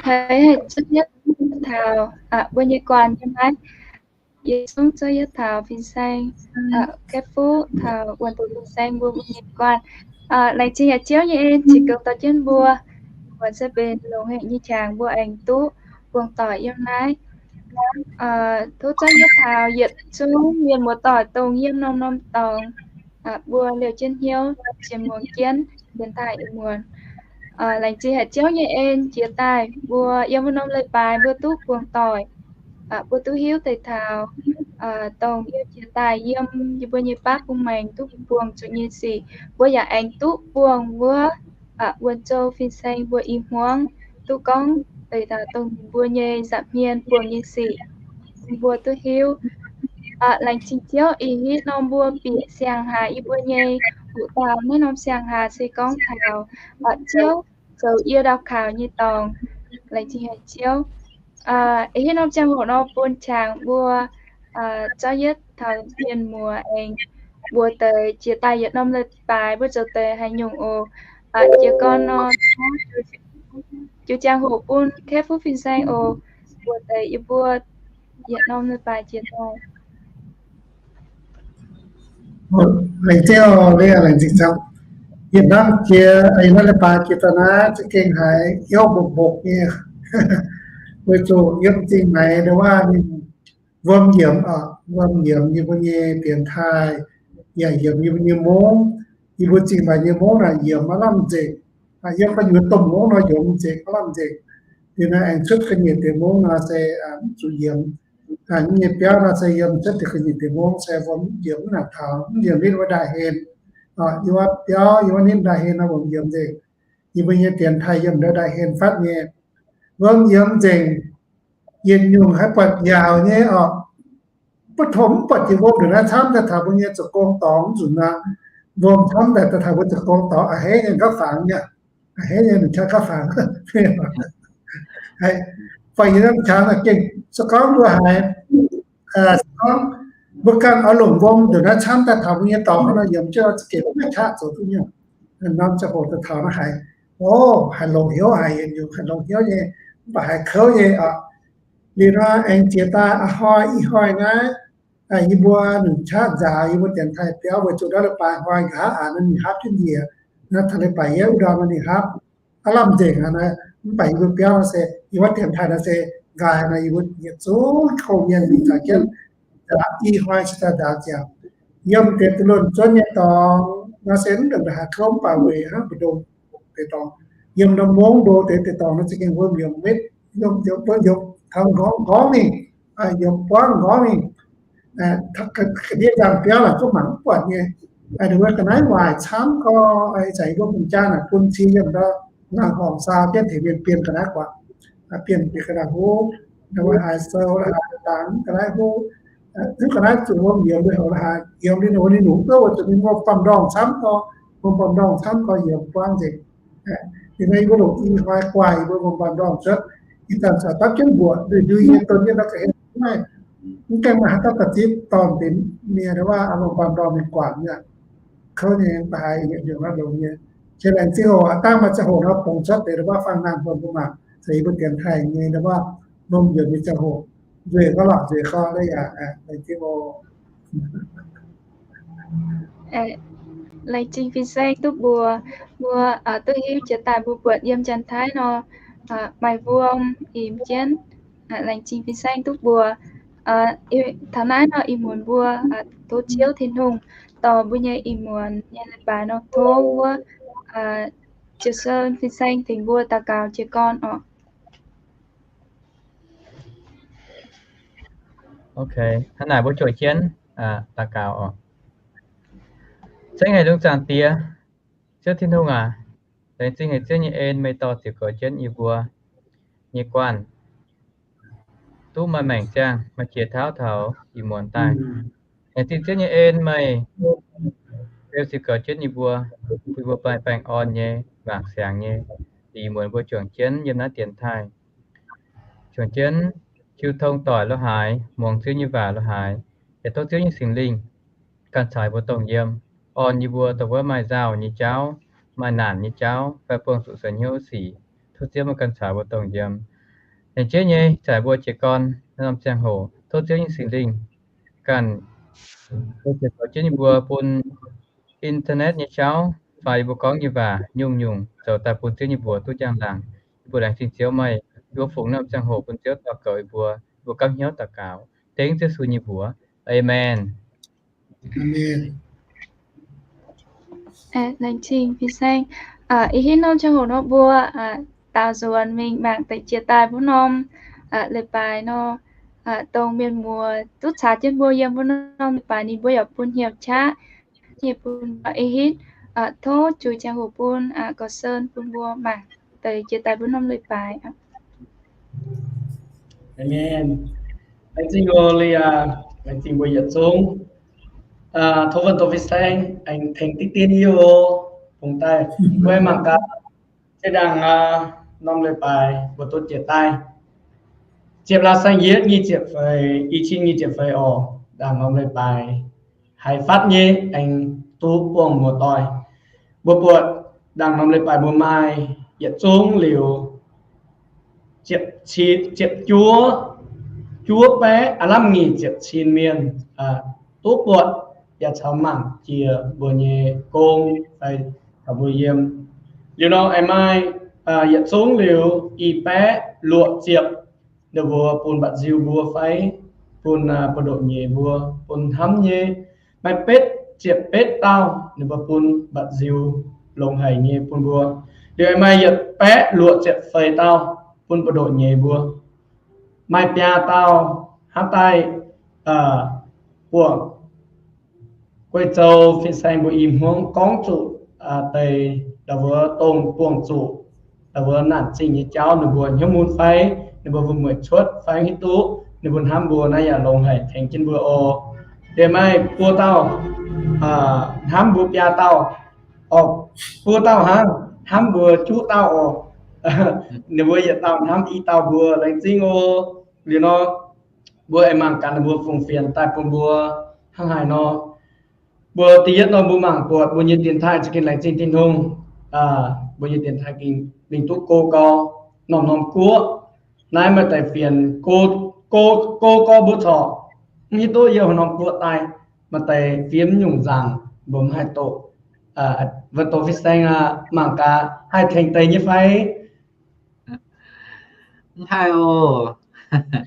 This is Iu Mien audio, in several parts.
Haiz, haiz zunv yietv taux mbuo nyei guanh nyei maiv? Yie zungv zunv yietv taux fin-saeng, kaeqv fuqv taux wuonh doqc fin-saeng mbuo, mbuo nyei guanh. Laengz zingh haic Ziouv nyei en jiex goux dorh jienv mbuo, muonz se benx longx haic nyei qangx mbuo aengx duqv buangh doic yiem naaiv. Tov zunv yietv taux yietc zungv mienh muoz-doic dongh yiem norm-norm dorngx, mbuo liouh jienv hnyouv cien muangx jienv dienx taaih ih muonz. Laengz zingh haic Ziouv nyei en jiex daaih mbuo yiem wuov norm leiz-baaix mbuo duqv buangh doic, mbuo duqv hiuv deix taux dongh yiem jiex daaih yiem yie mbuo nyei baav bung maengx duqv buangh zuqc nyei sic. Mbuo yaac aengx duqv buangh wuov wuonh zou fin-saeng mbuo i hmuangv duqv gorngv deix taux dongh mbuo nyei nza'hmien buangh nyei sic, mbuo duqv hiuv. Laengz zingh Ziouv ih hitv norm mbuo bieqc siang-haaix yie mbuo nyei hoqc dauh naaiv norm siang-haaix se gorngv taux Ziouv zoux yie ndau kaux nyei dorngx. Laengz zingh haic Ziouv. Ih hitv norm ziangh hoc nor bun qangx mbuo zorqv yietv taux mienh muoz aengx mbuox deix jiex daaih yietc norm leiz-baaix mbuo zoux deix haaix nyungc oc. Jiez gorn nor, jiu ziangh hoc bun kaeqv fuqv fin-saeng oc, mbuox deix yie mbuo yietc norm leiz-baaix jiex daaih. Laengz zingh, laengz zingh camv. Yietc norm jiex, yietc norm leiz-baaix jiex daaih naaiv za'gengh haiz hnyouv mbopv mbopv nyei, weic zuqc yiem zingh maengx ndau wuov ninh wuom yiemx, wuom yiemx yie mbuo nyei dienx taaih, yaac yiemx yie mbuo nyei mungv. Yie mbuo zingh maengx nyei mungv naaic yiemx maiv lamh nzengc. Yiem gu'nyuoz domh mungv nor yiemx nzengc, maiv lamh nzengc. Liuz naaiv aengx cuotv ga'nyiec deix mungv nor se mv zuqc yiemx. Nyei biauv nor se yiem cuotv deix ga'nyiec deix mungv se wuom yiemx mv nangc taux, mv yiemx nitv wuov ndaih hlen. Yiem wuov biauv, yiem wuov nitv ndaih hlen nor wuom yiemx nzengc. Yie mbuo nyei dienx taaih yiem ndau ndaih hlen fatv nyei. Wuom yiemx nzengc, yietc nyungc haiz buatc yaauc nyei oc. Mv baac tov mv buatc jiex wuom ndongc naaiv camv daaih taux mbuo nyei zoux gong dorngx nzunc aqv. Wuom camv daaih daaih taux mbuo zoux gong dorngx a'hneiv nyei nqaapv fangx nyei, a'hneiv nyei nqaapv fangx. Buatc yie norm qangx naaic gengh se gorngv mbuo haiz, se gorngv mbuo ganh oix longc wuom ndongc naaiv camv daaih taux mbuo nyei dorngx nor, yiemx jienv za'gengh maiv qaqv zoux duqv nyungc. Norm ziangh hoc daaih taux naaiv haiz, o, haiz longx hnyouv, haiz yietc nyungc haiz longx hnyouv nyei, mv baac haiz kouv nyei oc. Liuz nor aengx jiex daaih a'hnoi ih hnoi naaiv, yie mbuo nunc qaqv nzaaux yie mbuo dienx taaih biauv weic zuqc naaiv leiz-baaix hnoi nqa'haav aax naaiv ninh hapv jienv njiec, naaiv taux leiz-baaix yietv wuov ndorm naaiv ninh hapv aav lamh nzengc aqv. Mv baac yie mbuo biauv nor se, yie wuov dienx taaih nor se nqaai nor, yie mbuo yietc zungv kouv mienh mingh caux jienv nzaaux, ih hnoi cingx daaih nzaaux ziangx. Yiem deix duqv luonx zuonv nyei dorngx nor se mv nduqc haaix kouv mv baac weic hnangv mbu'ndongx deix dorngx, yiem norm mungv ndo deix deix dorngx nor za'gengh wuom yiemx mbetv, yiemx taux nqorngv nqorngv mingh, yiemx buangv nqorngv mingh. Ga'ndiev nzangc biauv naaic zungv mangc mv buatc nyei. Ninh mbuo ga'naaiv waaic camv gorx, ih zanc yie mbuo mbu'jang naaic bun cing yiem ndau, nangc horngc saau jienv tengx mienh bienh ga'naaiv guatc, bienh bienh ga'naaiv huv, ninh mbuo haaix sou haaix dangx ga'naaiv huv, zungv ga'naaiv zuqc wuom yiemx, mbuo haiz yiemx liuz ninh mbuo ninh longc wuov zuqc ninh wuom baamh ndorngh camv gorx, wuom baamh ndorngh camv gorx yiemx buangv nzengc. Liuz nor yie mbuo longc i hnoi guaaih yie mbuo wuom baamh ndorngh cuotv. Ih zanc caux dapv jienv mbuoqc nduih ndui nyei don jienv ndau ga'hlen maiv, mv gaengh maaih haaix dauh daaih zipv dorn benx mienh wuov wuom baamh ndorngh mingh guangc nyei. Kouv nyei mv baac haiz yietc nyungc naaiv longx nyei. Cien laengz zingh oc. Dangh maaih ziangh hoc nor bungx cuotv deix wuov fangx naamh buonc mbuo mangc, se yie mbuo dienx taaih nyei wuov wuom yiemx nyei ziangh hoc. Nzueic gorx lorqc, nzueic gorx lorqc yaac laengz zingh oc. Laengz zingh fin-saeng duqv mbuox mbuo, duqv hiuv jiex daaih mbuo buatc yiem Janx-Taiv nor maaih wuom imx jienv. Laengz zingh fin-saeng duqv mbuox. Taux naaiv nor ih muonz mbuo tov Ziouv Tin-Hungh dorh mbuo nyei ih muonz nyei leiz-baaix nor tov wuov Jiu Sen fin-saeng tengx mbuo daux gaux jiez gorn oc. Ok, hnangv naaic mbuo juangc jienv daux gaux oc. Zengc haic lungh zaangc Diex, Ziouv Tin-Hungh aac, laengz zingh haic Ziouv nyei en meih dorh ziux goux jienv yie mbuo nyei guanh duqv maaih maengc ziangh, maaih qiex tauv taux ih muonz daaih. Laengz zingh Ziouv nyei en meih beu ziux goux jienv yie mbuo, bun mbuo baengh baengh orn nyei, mangc siangx nyei, liuz ih muonz mbuo juangc jienv yiem naaiv dienx taaih, juangc jienv jiu tong doic lo haaix, muangx Ziouv nyei waac lo haaix, yaac tov Ziouv nyei Singx Lingh ganh caux mbuo dongh yiem, orn yie mbuo dongh wuov maaih nzauh nyei jauv, maaih naanc nyei jauv, fai buangh zuqc seix hnyouv sic, tov Ziouv meih ganh caux mbuo dongh yiem. Laengz zingh nyei, zaaic mbuo jiez gorn norm ziangh hoc, tov Ziouv nyei Singx Lingh ganh zoux jienv yie mbuo bun internet nyei jauv, fai yie mbuo gorngv nyei waac nyungc-nyungc zoux daaih bun Ziouv nyei mbuox duqv njang-laangc. Yie mbuo laengz zingh Ziouv meih, yie mbuo fungx norm ziangh hoc bun Ziouv daux gaux yie mbuo, yie mbuo gapv hnyouv daux gaux, dengv Ziouv Yesu nyei mbuox. Aamen. Laengz zingh fin-saeng. Ih hnoi norm ziangh hoc nor mbuo daaux nzuonx mingh mangc deix jiex daaih mbuo norm leiz-baaix nor, dongh mienh muoz duqv caux jienv mbuo yiem mbuo norm leiz-baaix ninh mbuo yaac bun hnyouv qaqv nyei bun mbuo. Ih hnoi tov juix ziangh hoc bun gorx-sen bun mbuo mangc deix jiex daaih mbuo norm leiz-baaix. Aamen. Laengz zingh oc, Lia. Laengz zingh mbuo yietc zungv. Tov wuonh doqc fin-saeng aengx tengx diqv dien yie oc. Bungx daaih mbuo mangc gaax, zinh ndaangc norm leiz-baaix mbuo duqv jiex daaih, ziepc laaih saeng-yietv nyic ziepc feix, i cin nyic ziepc feix oc. Ndaangc norm leiz-baaix haiz fatv nyei, aengx duqv buangh muoz-doic. Mbuo buatc ndaangc norm leiz-baaix mbuo maaih yietc zungv liuz ziepc juov, juov baeqv aav lamh nyic ziepc cin mienh duqv buatc yaac caux mangc jiex mbuo nyei gong fai caux mbuo yiem. Liuz nor aengx maaih yietc zungv liuz i baeqv luoqc ziepc, ninh mbuo bun mbatc nziu mbuo fai bun buoz-ndoqv nyeiz mbuo, bun hnamv nyei. Maaih betv ziepc betv dauh ninh mbuo bun mbatc nziu longx haic nyei bun mbuo. Liuz aengx maaih yietc baeqv luoqc ziepc feix dauh bun buoz-ndoqv nyeiz mbuo. Maaih biaa dauh hnamv daaih buangh Guei Zou fin-saeng mbuo i hmuangv gorngv zuqc deix ndau wuov dongh buangh zuqc ndau wuov naanc zingh nyei jauv ninh mbuo hnyouv mun fai ninh mbuo wuom-mueic cuotv fai hiuv duqv ninh mbuo hnamv mbuo naaiv yaac longx haic tengx jienv mbuo oc. Liuz maaih buo dauh hnamv mbuo biaa dauh, orqc, buo dauh hnangv, hnamv mbuo juqv dauh oc. Ninh mbuo yietc dauh hnamv i dauh mbuo, laengz zingh oc. Liuz nor mbuo aengx mangc gaax ninh mbuo fungx fienx daaih bun mbuo hnangv haaix nor. Mbuo da'yietv nor mbuo mangc buatc mbuo nyei dienx taaih za'gengh laengz zingh Tin-Hungh. Mbuo nyei dienx taaih gengh mingh duqv go gau norm-norm guoqv. Naaiv maaih deix fienx go, go gau mbuo corc mv hiuv duqv yiem haaix norm guoqv daaih. Maaih deix fiev mv nyungc nzaangc mbuo mv haih doqc. Wuov doqc fin-saeng aqv, mangc gaax haih tengx deix nyei fai? Mv haih oc.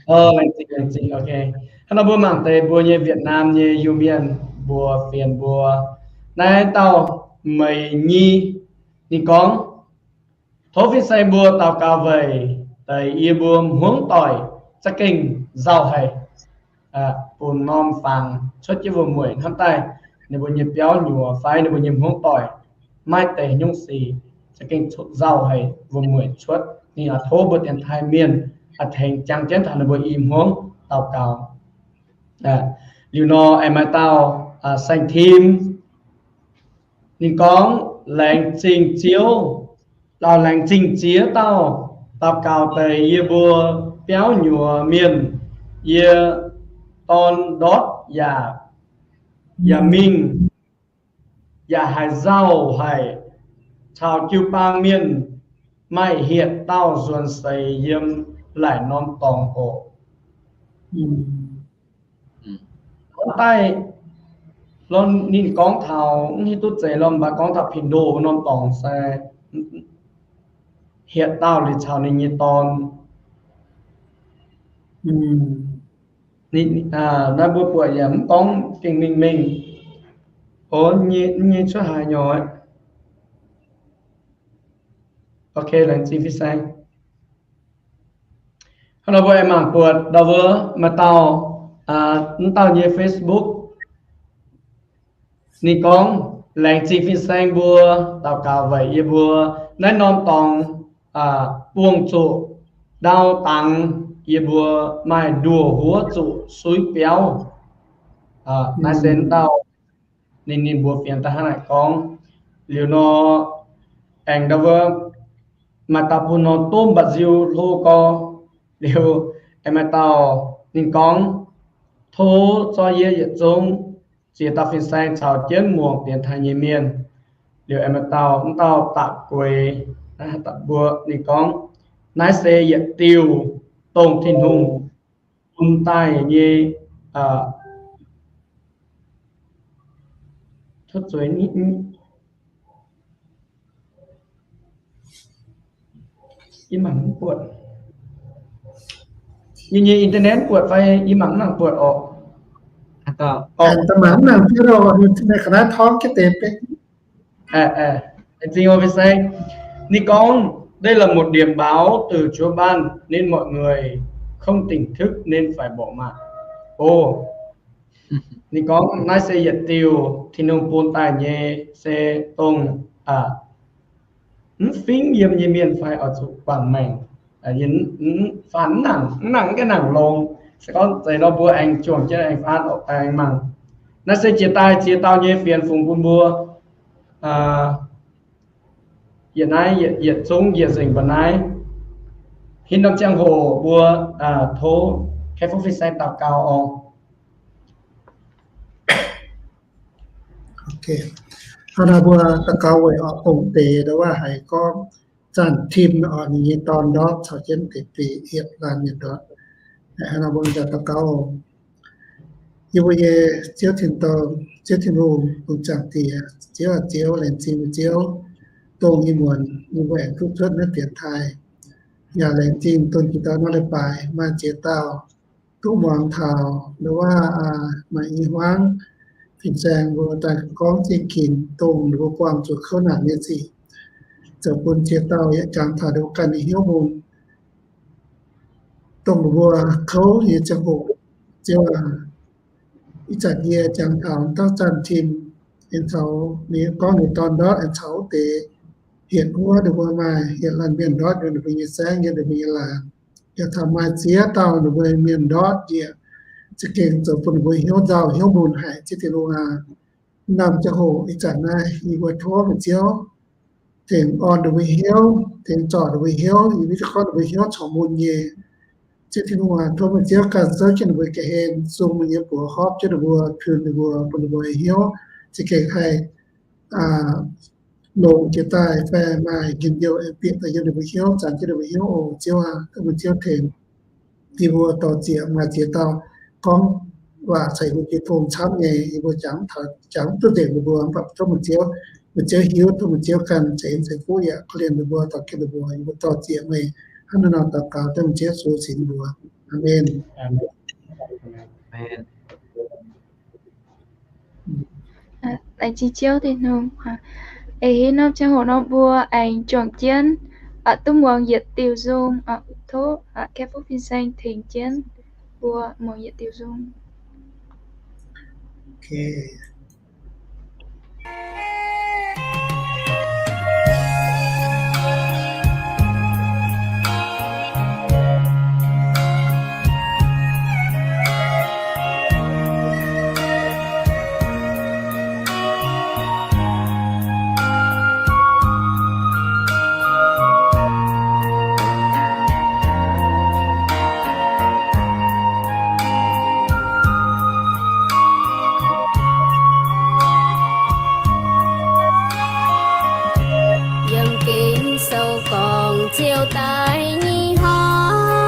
Laengz zingh, laengz zingh, ok. Hnangv nor mbuo mangc deix mbuo nyei Việt Nam nyei Iu-Mienh mbuo fienx mbuo. Naaiv dauh Meix Nyi ninh gorngv, tov fin-saeng mbuo daux gaux weic deix yie mbuo hmuangv doic za'gengh nzauh haic. Bun norm fangx cuotv jienv wuom-mueic hnamv daaih ninh mbuo nyei biauv nyuoz fai ninh mbuo nyei hmuangv doic maiv deix nyungc sic za'gengh nzauh haic, wuom-mueic cuotv. Ninh aqc tov mbuo dienx taaih mienh a'tengx jangx jienv taux ninh mbuo i hmuangv daux gaux. Liuz nor aengx maaih dauh Saeng Tim, ninh gorngv, laengz zingh Ziouv, laengz zingh ziex dauh daux gaux deix yie mbuo biauv nyuoz mienh, yie dorn ndortv yaac, yaac mingh, yaac haiz nzauh haic, caux jiu-baang mienh maaih hietc dauh nzuonx seix yiem laaic norm dorngx oc. Daaih ninh gorngv taux, mv hiuv duqv zeiz lorqc, mv baac gorngv taux Pin Do norm dorngx se hietc dauh liuz caux ninh nyei dorn. Naaiv mbuo buatc yaac mv gorngv gengh mingh mengh. O, nyei cuotv haaix nyei? Ok, laengz zingh fin-saeng. Hnangv nor mbuo aengx mangc buatc ndau wuov maaih dauh, mv dauh nyei Facebook, ninh gorngv, laengz zingh fin-saeng mbuo daux gaux weic yie mbuo naaiv norm dorngx buangh zuqc ndau dangx yie mbuo maaih nduoh wuov zuqc suiv biauv. Naaiv se mv dauh ninh, ninh mbuox fienx daaih hnangv naaic gorngv. Liuz nor aengx ndau wuov maaih dauh bun nor domh mbatc nziu hlo gorx. Liuz aengx maaih dauh ninh gorngv, tov zorqv yie yietc zungv ziex dauh fin-saeng caux jienv muangx dienx taaih nyei mienh. Liuz aengx maaih dauh, mv dauh da'gueix, mbuo ninh gorngv, naaiv se yietc diuh dongh Tin-Hungh bun daaih nyei, yie mangc mv buatc. Yie nyei internet buatc fai yie mangc mv nangc buatc orqc? Ninh gorngv, đây là một điểm báo từ Chúa ban nên mọi người không tỉnh thức nên phải bỏ mạng. Ninh gorngv naaiv se yietc diuh Tin-Hungh bun daaih nyei se dongh mv fingx yiem nyei mienh fai oix zuqc guangc maengc. Faan mv nangc, mv nangc gaengh nangc longx. Se gorngv zeiz nor mbuo aengx juangc jienv aengx faan, aengx mangc. Naaiv se jiex daaih ziex dauh nyei fienx fungx bun mbuo yietc naaiv, yietc zungv yietc nzengc mba'naaiv. Haaix norm ziangh hoc mbuo tov Kei Fuqv Fin-Saeng daux gaux oc. Hnangv naaiv mbuo daux gaux weic oix dongh deix ndau wuov haiz gorngv Zanc Tim oc, ninh nyei dorn ndortv caux jienv deix biei yietc laanh mienh ndortv. Hnangv naaiv mbuo daux gaux. Yie mbuo nyei Ziouv Tin-Dorngh, Ziouv Tin-Hungh, Bun Zaangc Diex, Ziouv aac, Ziouv, laengz zingh meih Ziouv dongh ih muonz yie mbuo aengx duqv cuotv naaiv dienx taaih. Yaac laengz zingh dongh jiex dauh naaiv leiz-baaix maaih ziex dauh duqv muangx taux ndau wuov maaih i hmuangv fin-saeng mbuo daaih gorngv zingh ginx dongh ninh mbuo buangh zuqc kouv naanc nyei sic, zoux bun ziex dauh yaac jangx taux ninh mbuo ganh nyei hnyouv mun, dongh ninh mbuo kouv nyei ziangh hoc. Ziouv aac, ih zanc yie jangx taux dauh Zanc Tim, aengx caux ninh gorngv ninh dorn ndortv, aengx caux wuov deix hietc wuov ninh mbuo maaih yietc laanh mienh ndortv yiem ninh mbuo nyei saengv, yiem ninh mbuo nyei laangz. Yaac taux maaih ziex dauh ninh mbuo mienh ndortv njiec, za'gengh zoux bun ninh mbuo hnyouv nzauh hnyouv mun haic. Ziouv Tin-Hungh aac, naaiv norm ziangh hoc ih zanc naaiv yie mbuo tov meih Ziouv tengx orn ninh mbuo hnyouv, tengx zorc ninh mbuo hnyouv, yie mv hiuv duqv gorngv ninh mbuo hnyouv corc mun nyei. Ziouv Tin-Hungh aac, tov meih Ziouv ganh souv jienv ninh mbuo ga'hlen, sung meih nyei buoz horpc jienv ninh mbuo, pienx ninh mbuo, bun ninh mbuo hnyouv za'gengh haih longx jiex daaih fai maaih njien-youh aengx bieqc daaih yiem ninh mbuo hnyouv, zanc jienv ninh mbuo hnyouv oc. Ziouv aac, tov meih Ziouv tengx yie mbuo dorh zieqc maaih ziex dauh gorngv waac caux yie mbuo jiex tong camv nyei, yie mbuo jangx duqv nzengc ninh mbuo, mv baac tov meih Ziouv, meih Ziouv hiuv, tov meih Ziouv ganh ceix en ceix fuqv yaac korv-lienh ninh mbuo, dorh ginv ninh mbuo. Yie mbuo dorh zieqc meih hnangv naaiv nor daux gaux dengv Ziouv Yesu nyei mbuox. Aamen. Laengz zingh Ziouv Tin-Hungh. Eix haaix norm ziangh hoc nor mbuo aengx juangc jienv duqv muangx yietc diuh nzung. Tov Kei Fuqv Fin-Saeng tengx jienv mbuo muangx yietc diuh nzung. Yiem Ging-Sou gorngv Ziouv daaih nyei hnoi,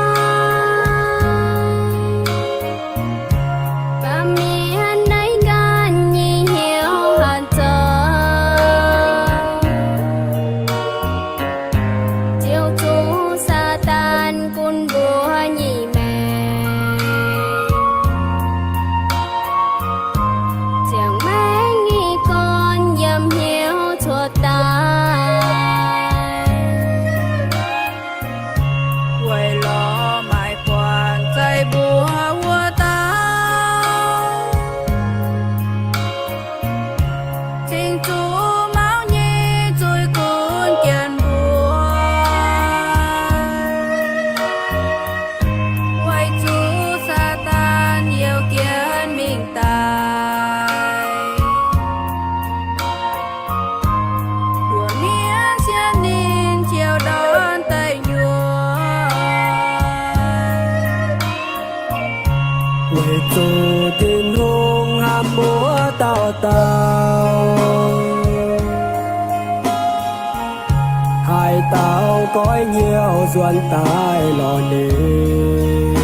baamh mienh naaiv ganh nyei hnyouv haaix zoux, Ziouv zuqc Saadaan gunv mbuo nyei maengc, ziangh maengc nyei gorn yiem hnyouv cuotv daaih, weic lorz maaiz buatc zeiv mbuo wuov dauh, cingx zuqc mauv nyei zuiz gunv jienv mbuo, weic zuqc Saadaan youh jienv mingh daaih, buoz mienh sienx ninh ziouc ndortv daaih nyuoqc. Weic zuqc Tin-Hungh hnamv mbuo dauh dauh, haiz Dauh goiv hnyouv nzuonx daaih lorz ninh,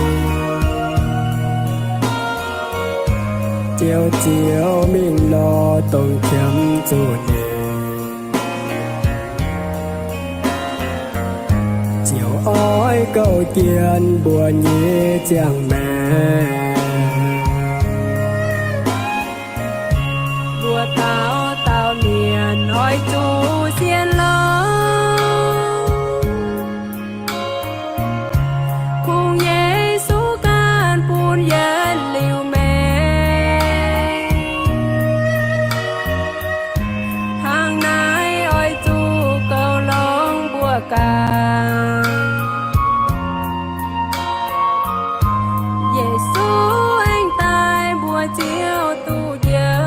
Ziouv, Ziouv mingh lorz dongh qiemx zuqc ninh. Ziouv oix gouv jienv mbuo nyei ziangh maengc. Mbuo dauh dauh mienh oix zuqc sienx lorz, kungx Yesu ganh bun yietc liuz maengc. Hnangv naaiv oix zuqc goux longx mbuo ganh. Yesu aengx daaih mbuox Ziouv duqv njoux.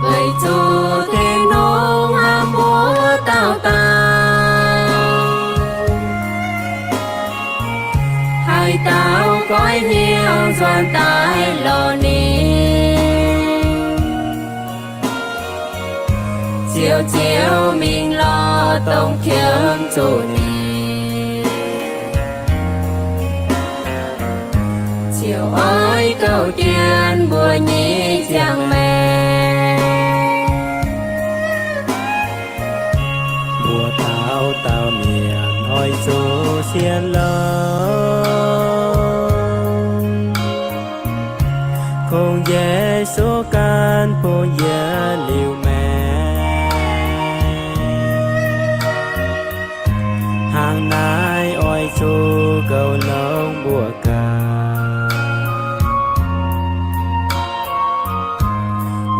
Weic zuqc tin-hungh hnamv mbuo dauh dauh, haaix dauh goiv hnyouv nzuonx daaih lorz ninh, Ziouv, Ziouv mingh lorz dongh qiemx zuqc ninh. Ziouv oix gouv jienv mbuo nyei ziangh maengc. Mbuo dauh dauh mienh oix zuqc sienx lorz, kungx Yesu ganh bun yietc liuz maengc. Hnangv naaiv oix zuqc goux longx mbuo ganh.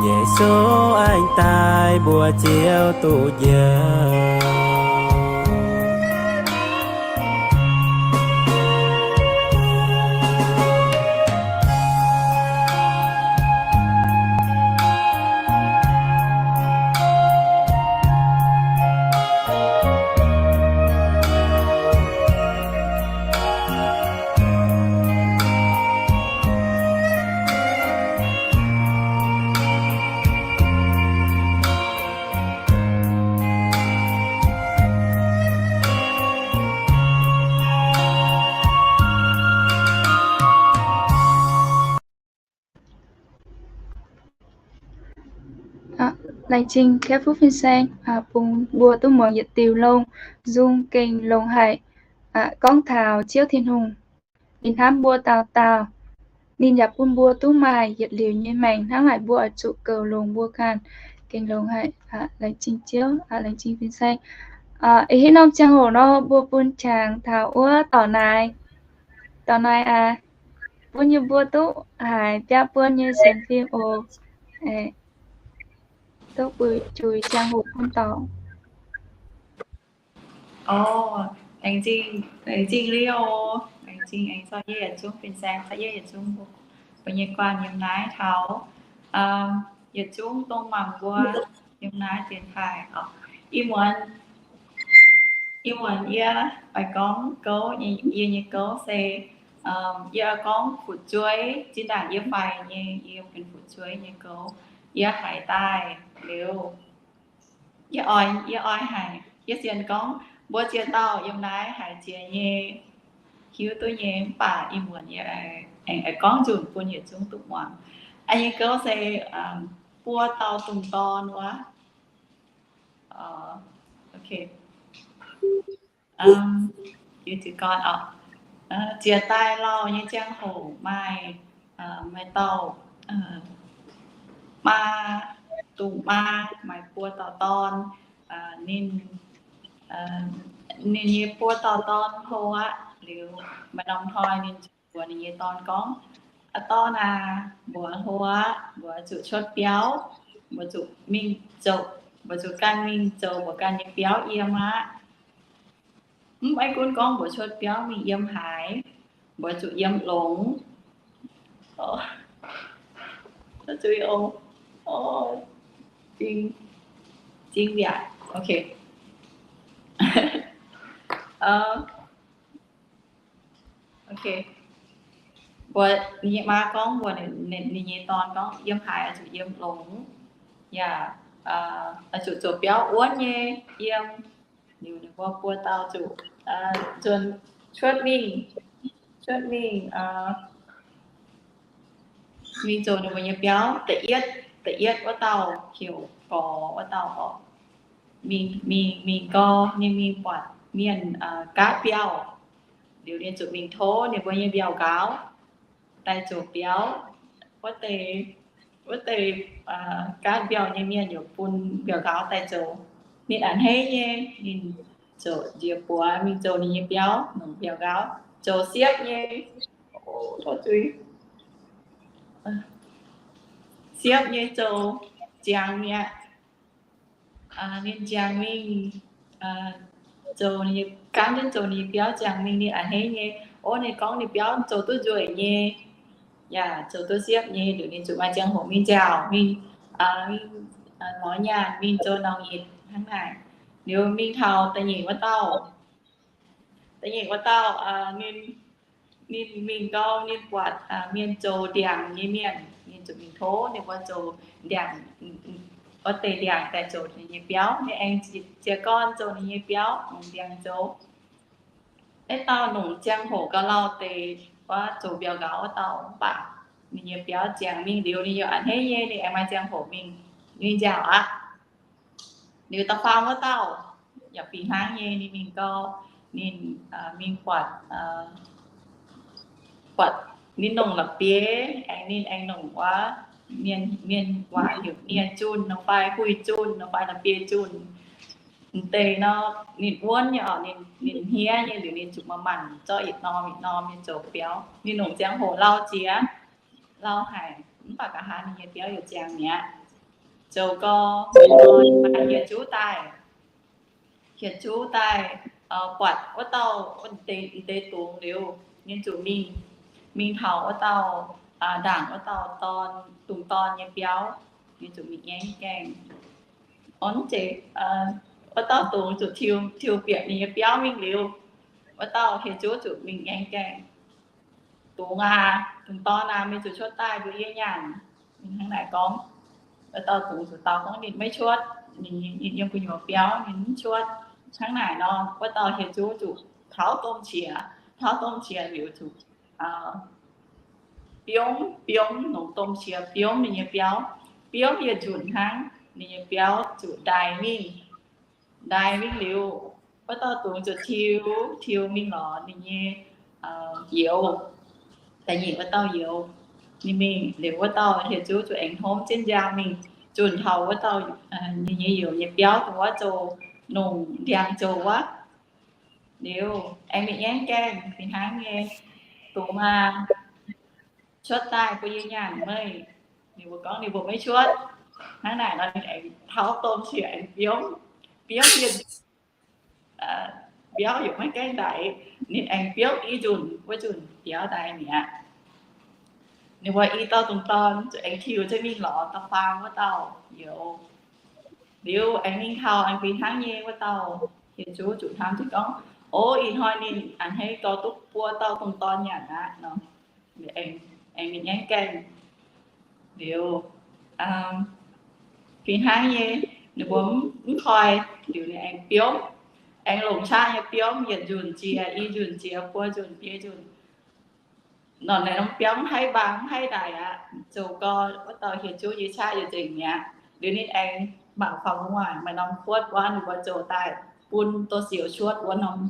Yesu aengx daaih mbuox Ziouv duqv njoux. Laengz zingh Kepv Fuqv Fin-Saeng bun mbuo duqv muangx yietc diuh longx nzung gengh longx haic, gorngv taux Ziouv Tin-Hungh. Ninh hnamv mbuo dauh dauh. Ninh yaac bun mbuo duqv maaih yietc liuz nyei maengc hnangv haaix mbuo oix zuqc goux longx mbuo ganh. Gengh longx haic. Laengz zingh Ziouv, laengz zingh Fin-Saeng. Ih hnoi norm ziangh hoc nor mbuo bun qangx taux wuov dorc naaic. Dorc naaic aac, bun yie mbuo duqv haiz biaa buon nyei sienx fim oc. Duqv buix juix ziangh hoc bun dorc. Laengz zingh, laengz zingh Leo, laengz zingh aengx caux yie yietc zungv fin-saeng, caux yie yietc zungv mbuo nyei guanh yiem naaiv taux yietc zungv dongh mangc mbuo yiem naaiv dienx taaih. Ih muonz, ih muonz yie oix gorngv gouv, yie nyei gouv se yie oix gorngv fu'jueiv, zinh ndaangc yie faix nyei, yie benx fu'jueiv nyei gouv. Yie haiz daaih liuz, yie oix, yie oix haiz, yie sienx gorngv mbuo ziex dauh yiem naaiv haiz jiex nyei, hiuv duqv nyei, mv baac ih muonz yie aengx gorngv nzunc bun yietc zungv duqv muangx. Yie nyei gouv se buo dauh dungz dorn wuov. Ziex daaih lauh nyei ziangh hoc maaih, maaih dauh maa, dungz maa maaih buo dauh dorn. Ninh, ninh nyei buo dauh dorn hlo aqv. Liuz maaih norm hnoi ninh mbuox ninh nyei dorn gorngv, Dorv naaic, mbuox hlo aqv, mbuox zuqc cuotv biauv, mbuox zuqc mingh zoux, mbuox zuqc ganh mingh zoux mbuox ganh nyei biauv yiem aqv. Mv, maiv gunv gorngv mbuox cuotv biauv mingh yiem haaix, mbuox zuqc yiem longx. Zingh, zingh mbiaatc. Mbuox ninh nyei maa gorngv mbuox ninh nyei dorn gorngv yiem haaix oix zuqc yiem longx, yaac oix zuqc zoux biauv wuonv nyei yiem. Liuz ninh mbuo buo dauh zuqc nzuonx cuotv mingh, cuotv mingh, mingh zoux ninh mbuo nyei biauv. Da'yietv, da'yietv wuov dauh heuc Gorx wuov dauh oc. Mingh, mingh, mingh gau, ninh mingh buatc mienh gaatv mbiauh. Liuz ninh zuqc mingh tov ninh mbuo nyei mbiauh nqaaux daaih zoux biauv. Wuov deix, wuov deix gaatv mbiauh nyei mienh yaac bun mbiauh nqaaux daaih zoux. Ninh a'hneiv nyei, ninh ziouc njiec buoz mingh zoux ninh nyei biauv, nongc mbiauh nqaaux, zoux siepv nyei, siepv nyei zoux ziangx mi'aqv. Ninh ziangx mingh zoux, gaanv jienv zoux ninh nyei biauv ziangx mingh, ninh a'hneiv nyei. Ov, ninh gorngv ninh biauv zoux duqv nzueic nyei, yaac zoux duqv siepv nyei. Liuz ninh zuqc maaih ziangh hoc mingh nziaauc, mingh, mingh lorz nyaanh, mingh zoux nauc nyitc hnangv naaic. Liuz mingh taux da'nyeic wuov dauh, da'nyeic wuov dauh, ninh, ninh mingh gau, ninh buatc mienh zoux ndiangx nyei mienh, ninh zuqc mingh tov ninh mbuo zoux ndiangx, wuov deix ndiangx daaih zoux ninh nyei biauv. Ninh aengx jiez gorn zoux ninh nyei biauv, nongc ndiangx zoux. Naaiv dauh nongc ziangh hoc gauh lauh deix, wuov zoux mbiauh nqaaux wuov dauh, mv baac ninh nyei biauv ziangx mingh liuz, ninh yaac a'hneiv nyei, ninh aengx maaih ziangh hoc mingh, ninh nziaauc aqv. Liuz da'faam wuov dauh yaac fih hnangv nyei, ninh mingh gau, ninh mingh buatc, buatc ninh nongc la'bieiv, aengx ninh aengx nongc wuov mienh, mienh waac heuc nie zunh nor fai huih zunh nor fai la'bieiv zunh. M'deix nor, ninh wuonv nyei oc, ninh hniev nyei, liuz ninh zuqc maaih maanc zorqv yietc norm yietc norm nyei zoux biauv. Ninh nongc ziangh hoc lauh jiex, lauh haic, mv baac nqa'haav ninh nyei biauv yaac ziangx mi'aqv. Zoux gau, maaih hieh zuqv daaih, hieh zuqv daaih buatc wuov dauh, wuov deix dungz liuz, ninh zuqc mingh, mingh taux wuov dauh, ndaangc wuov dauh dorn, dungz dorn nyei biauv. Ninh zuqc mingh ngaengv gaengh. Orn zeiz, wuov dauh dungz zuqc tiux, tiux bieqc ninh nyei biauv mingh liuz, wuov dauh hieh zuqv zuqc mingh ngaengv gaengh. Dungz aac, dungz dorn aac, meih zuqc cuotv daaih mbuo yie nyanc. Ninh hnangv naaic gorngv. Wuov dauh dungz zuqc dau gorngv ninh maiv cuotv, ninh yiem gu'nyuoz biauv, ninh mv cuotv. Hnangv naaic nor, wuov dauh hieh zuqv zuqc taux domh qiex, taux domh qiex liuz zuqc biomv, biomv, nongc domh qiex biomv ninh nyei biauv. Biomv yietc nzunc hnangv, ninh nyei biauv zuqc ndaix mingh. Ndaix mingh liuz, wuov dauh dungz zuqc tiux, tiux mingh lorz ninh nyei youz. Da'nyeic wuov dauh youz. Ninh mingh liuz, wuov dauh hieh zuqv zuqc aengx hnomv jienv nziaamv mingh, zunc taux wuov dauh, ninh nyei youz nyei biauv, dongh wuov zoux nongc ndiangx zoux wuov. Liuz aengx mingh ngaengv gaengh fih hnangv nyei, dungz aac, cuotv daaih bun yie nyanc meih. Ninh mbuo gorngv ninh mbuo maiv cuotv. Hnangv naaic nor ninh aengx taux domh qiex aengx biomv, biomv yienh, biauv yaac maiv gaengh ndaix. Ninh aengx biomv i nzunc, wuov nzunc biauv ndaix mi'aqv. Ninh mbuo i dauh dungz dorn zuqc aengx tiux jienv mingh lorz da'faam wuov dauh youz. Liuz aengx mingh taux aengx fih hnangv nyei, wuov dauh hieh zuqv zuqc hnamv jienv gorngv, ov, ih hnoi ninh a'hneiv gau duqv buo dauh dungz dorn nyanc aqv nor. Aengx mingh ngaengv gaengh. Liuz fih hnangv nyei, ninh mbuo mv koi, liuz ninh aengx biomv, aengx longc qaqv nyei biomv, yietc nzunc jiex, i nzunc jiex, buo nzunc, biei nzunc. Nor naaiv norm biomv mv haih mbaang, mv haih ndaix aqv. Zoux gau, wuov dauh hieh zuqv nyei qaqv yaac nzengc mi'aqv. Liuz ninh aengx mangc faaux gu'nguaaic maaih norm kuotv wuov, ninh mbuo zoux daaih bun douz-sioux cuotv wuov norm,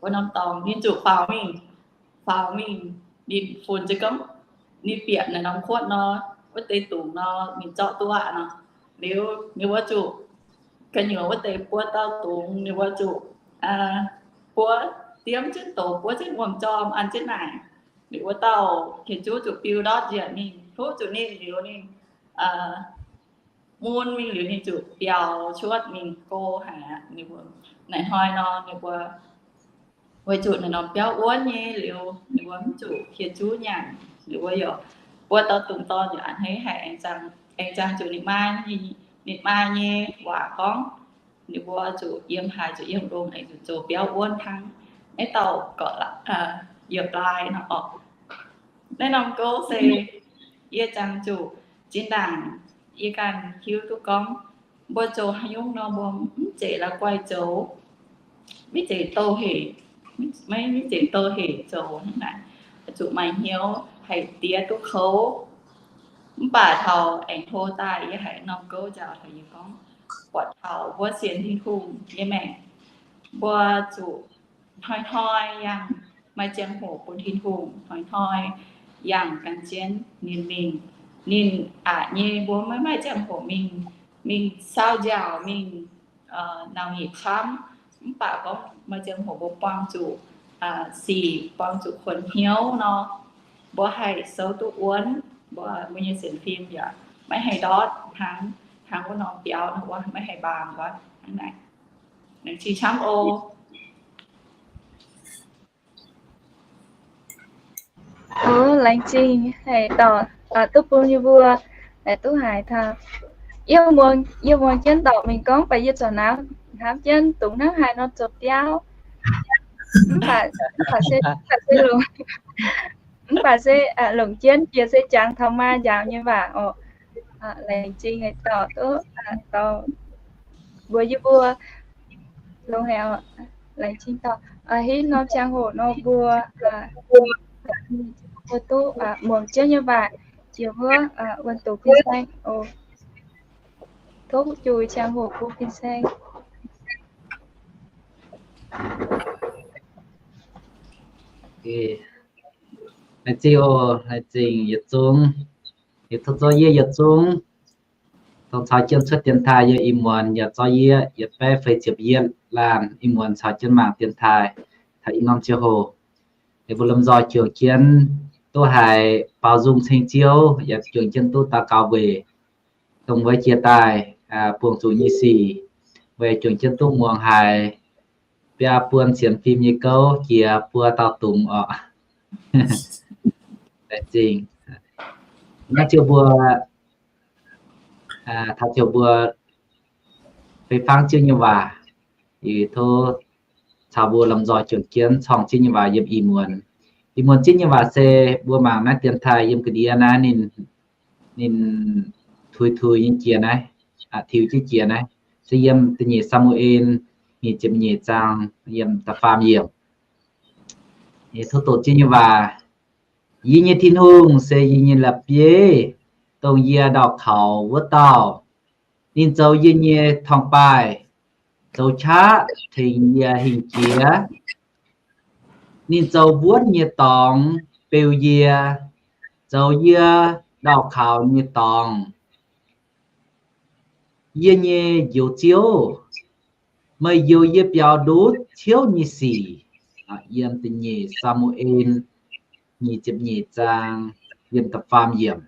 wuov norm dorngx. Ninh zuqc faaux mingh, faaux mingh, ninh funx za'gengh, ninh bieqc naaiv norm kuotv nor, wuov deix dungz nor ninh zorqv duqv aqv nor. Liuz ninh mbuo zuqc gu'nyuoz wuov deix buo dauh dungz, ninh mbuo zuqc buov diemv jienv douz, buov jienv wuom-jorm an jienv naaic. Liuz wuov dauh hieh juv zuqc biu ndortv njiec mingh, tov zuqc ninh liuz ninh mun mingh liuz ninh zuqc biaux cuotv mingh go haic aqv. Ninh mbuo naaiv hnoi nor ninh mbuo weic zuqc naaiv norm biauv wuonv nyei liuz ninh mbuo mv zuqc hieh juv nyanc. Liuz wuov yaac buov dauh dungz dorn yaac a'hneiv haic, aengx jangx zuqc ninh maa, ninh maa nyei waac gorngv ninh mbuo zuqc yiem haaix zuqc yiem longx, aengx zuqc zoux biauv wuonv hnangv. Naaiv dauh gorqv yietc lai nor orqc. Naaiv norm gouv se yie jangx zuqc zinh ndaangc yie ganh hiuv duqv gorngv mbuo zoux haaix nyungc nor mbuo mv zeiz la'guaih zoux, maiv zeiz douh hec, maiv, maiv zeiz douh hec zoux hnangv naaic, zuqc maaih hnyouv haih diex duqv kouv. Mv baac taux aengx hlo daaih yie haiz norm gouv njaaux taux yie gorngv, buatc taux mbuo sienx Tin-Hungh nyei maengc, mbuo zuqc hnoi-hnoi yangh maaih ziangh hoc bun Tin-Hungh, hnoi-hnoi yangh gan jienv ninh mingh. Ninh aqc nyei mbuo maiv maaih ziangh hoc mingh, mingh saau nziaauc, mingh naux nyeic camv. Mv baac gorngv maaih ziangh hoc mbuo buangh zuqc sic, buangh zuqc kuonx hnyouv nor, mbuo haih souv duqv wuonv, mbuo, mbuo nyei sienx fim yaac maiv haih ndortv hnangv, hnangv wuov norm biauv nor wuov maiv haih mbaang wuov hnangv naaic. Laengz zingh camv oc. Oc, laengz zingh haic dorc, duqv bun yie mbuo duqv haiz taux. Yie muangx, yie muangx jienv dorc mingh gorngv, baac yie corc hnamv, hnamv jienv dungx hnangv haaix nor zoux biauv. Mv baac, mv baac se, mv baac se longc, mv baac se longc jienv jiex se jangx taux maa njaaux nyei waac oc. Laengz zingh haic dorc duqv dorh mbuox yie mbuo. Longx haic oc. Laengz zingh dorc. Hitv norm ziangh hoc nor mbuo mbuo duqv muangx jienv nyei waac, jiex wuov wuonh doqc fin-saeng oc. Tov juix ziangh hoc bun fin-saeng. Laengz zingh oc, laengz zingh yietc zungv. Yie tov zorqv yie yietc zungv dongh caux jienv cuotv dienx taaih yiem ih muonz yaac zorqv yie yietc baeqv feix ziepc yietv laanh ih muonz caux jienv mangc dienx taaih taux ih norm ziangh hoc. Liuz mbuo lomh nzoih juangc jienv duqv haiz baaux nzung ceng Ziouv, yaac juangc jienv duqv daux gaux weic dongh wuov jiex daaih buangh zuqc nyei sic, weic juangc jienv duqv muangx haiz biaa buon sienx fim nyei gouv jiex buo dauh dungz oc. Laengz zingh. Naaiv ziouc mbuo, taux ziouc mbuo fei fangv Ziouv nyei waac, tov caux mbuo lomh nzoih juangc jienv corng Ziouv nyei waac yiem ih muonz. Ih muonz Ziouv nyei waac se mbuo mangc naaiv dienx taaih yiem ga'ndiev naaiv ninh, ninh tuix tuix nyei jiex naaiv, tiux jienv jiex naaiv, se yiem da'nyeic Saa^mu^en nyic ziepc nyeic zaang yiem da'faam yiemc. Tov doqc Ziouv nyei waac. Yie nyei Tin-Hungh se yie nyei la'bieiv, dongh yie ndau kaux wuov dauh. Ninh zoux yie nyei torngv-baaih, zoux qaqv tengx yie hingh jiex. Ninh zoux mbuonv nyei dorngx beu yie, zoux yie ndau kaux nyei dorngx. Yie nyei Njoux Ziouv, meih njoux yie biaux ndutv ciouv nyei sic. Yiem da'nyeic Saa^mu^en nyic ziepc nyeic zaang yiem da'faam yiemc.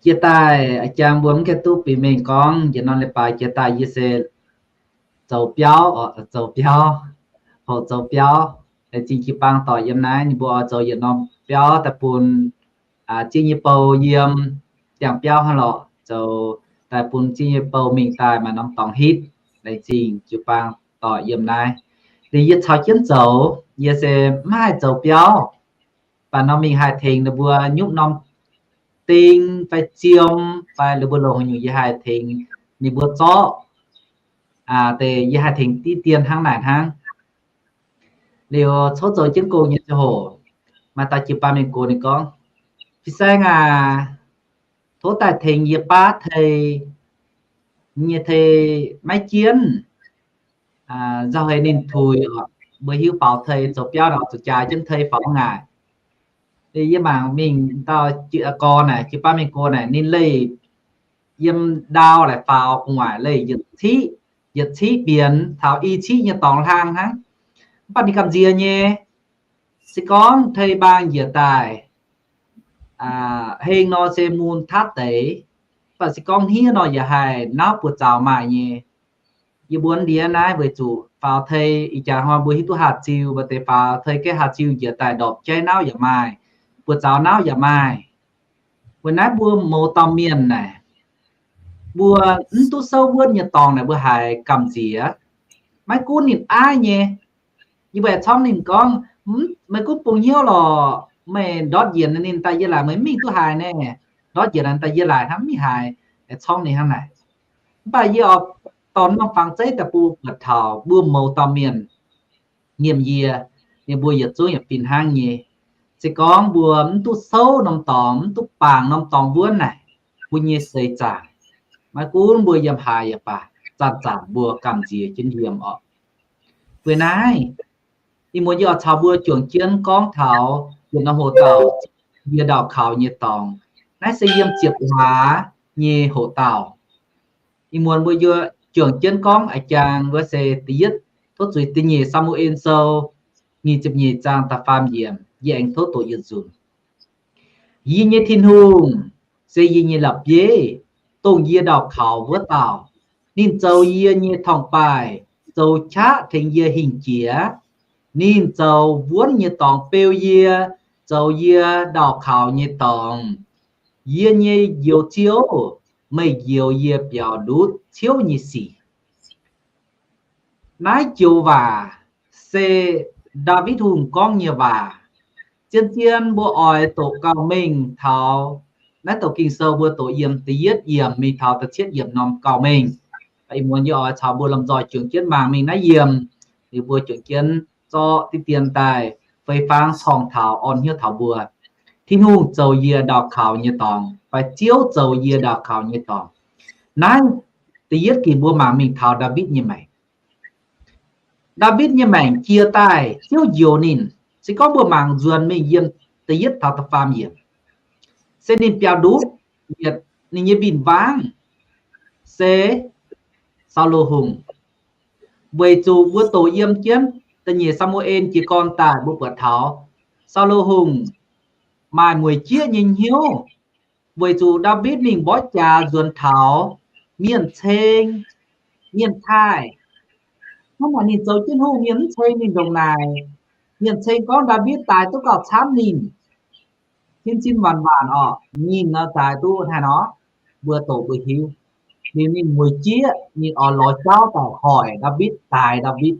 Jiex daaih a'jang mbuo mv gaengh duqv bieqc mengh gorngv, njiec norm leiz-baaix jiex daaih yie se zoux biauv, zoux biauv, hoqc zoux biauv. Laengz zingh jiu-baang dorc yiem naaiv, ninh mbuo oix zoux yietc norm biauv daaih bun Ziouv nyei bou yiem, ndiangx-biauv hnangv lorqc, zoux daaih bun Ziouv nyei bou mingh daaih maaih norm dorngx hitv. Laengz zingh jiu-baang dorc yiem naaiv. Liuz yie caux jienv zoux, yie se maiv haih zoux biauv. Baac norm mingh haih tengx ninh mbuo nyupv norm ding fai ziem fai ninh mbuo longc haaix nyungc yie haih tengx ninh mbuo zorqv. Deix yie haih tengx diqv dien hnangv naaic hnangv. Liuz coqv zoux jienv gong nyei ziangh hoc, maaih dauh jiu-baang mienh gox ninh gorngv, Fin-saeng aac, tov daaih tengx yie baav tei, nyei tei maiv jienv. Nzauh heix ninh tuix, mbuo hiuv faaux tei zoux biauv nor zuqc jaaix jienv tei faaux ngaaic. Yie mangc mingh dauh jiu-baang naaic, jiu-baang mienh gox naaic, ninh leih yiem ndau laaix faaux gu'nguaaic leih yietc ciqv, yietc ciqv bienx taux i ciqv nyei dorngx hlang hnangv. Mv baac ninh gamh nziex nyei. Se gorngv tei mbaang njiec daaih, heng nor se mun taav deix, mv baac se gorngv hniev nor yaac haih nauv buoz zaux maaih nyei. Yie mbuo ndiev naaiv weic zuqc faaux tei ih jaax hnoi mbuo hiuv duqv haaix ziux, mbuo deix faaux tei gaeqv haaix ziux njiec daaih ndorpc jaiv nauv yaac maaih, buoz zaux nauv yaac maaih. Weic naaiv mbuo mouz dauh mienh naaic, mbuo mv duqv souv wuonv nyei dorngx naaic mbuo haiz gamh nziex. Maiv gunv ninh aiv nyei, yie mbuo aengx corngv ninh gorngv, meih gunv bungx hnyouv lorqc, meih ndortv njiec ninh daaih yie laaic, meih mv mingh duqv haaix naaic, ndortv njiec ninh daaih yie laaic hnangv, mv mingh haaix, aengx corngv ninh hnangv naaic. Mv baac yie oix dorh norm fangx zeiv daaih bun buatc taux mbuo mouz dauh mienh, nyiemc yie, ninh mbuo yietc zungv yaac fih hnangv nyei. Se gorngv mbuo mv duqv souv norm dorngx, mv duqv bangc norm dorngx wuonv naaic, mbuo nyei seix zaangc, maiv gunv mbuo yiem haaix yaac baac, zanc-zanc mbuo gamh nziex jienv yiem orqc. Weic naaiv, ih muonz yie oix caux mbuo juangc jienv gorngv taux yietc norm hoc dauh, yie ndaauh kaux nyei dorngx. Naaiv se yiem ziepc hlaax nyei hoc dauh. Ih muonz mbuo yie juangc jienv gorngv a'jang wuov se da'yietv, tov zuiz da'nyeic Saa^mu^en Sou nyic ziepc nyeic zaang da'faam yiemc, yie aengx tov doqc yietc nzunc. Yie nyei Tin-Hungh se yie nyei la'bieiv, dongh yie ndaauh kaux wuov dauh. Ninh zoux yie nyei torngv-baaih, zoux qaqv tengx yie hingh jiex. Ninh zoux wuonv nyei dorngx beu yie, zoux yie ndaauh kaux nyei dorngx. Yie nyei Njoux Ziouv, meih njoux yie biaux ndutv ciouv nyei sic. Naaiv joux waac se Ndaawitv Hungh gorngv nyei waac. Zien-zien mbuo oix doqc gauh mengh taux naaiv douc Ging-Sou mbuo doqc yiem da'yietv yiemc mingh taux da'cietv yiemc norm gauh mengh. Ih muonz yie oix caux mbuo lomh nzoih juangc jienv mangc mingh naaiv yiem, liuz mbuo juangc jienv zorqv diqv dien daaih fei fangv corng taux orn hnyouv taux mbuo. Tin-Hungh zoux yie ndaauh kaux nyei dorngx, fai Ziouv zoux yie ndaauh kaux nyei dorngx. Naaiv da'yietv ginc mbuo mangc mingh taux Ndaawitv nyei maengc. Ndaawitv nyei maengc jiex daaih Ziouv njoux ninh. Se gorngv mbuo mangc nzuonx mingh yiem da'yietv taux da'faam yiemc, se ninh biaux ndutv yietc ninh nyei win-wangv se Saulo Hungh. Weic zuqc mbuo doqc yiem jienv da'nyeic Saa^mu^en jiez gorn daaih mbuo buatc taux Saulo Hungh maaih mueic jieqv nyei hnyouv, weic zuqc Ndaawitv mingh mborqv jaax nzuonx taux mienh ceng, mienh taaih. Hnangv naaic ninh zoux jienv hungh, mienh mv ceng ninh ndongc naaic. Mienh ceng gorngv Ndaawitv daaix duqv gauh camv ninh, cin-cin waanc-waanc orqc, ninh nor daaix duqv hnangv nor, mbuo doqc mbuo hiuv. Liuz ninh mueic jieqv, ninh oix lorz jauv daaih hoic Ndaawitv, daaix Ndaawitv.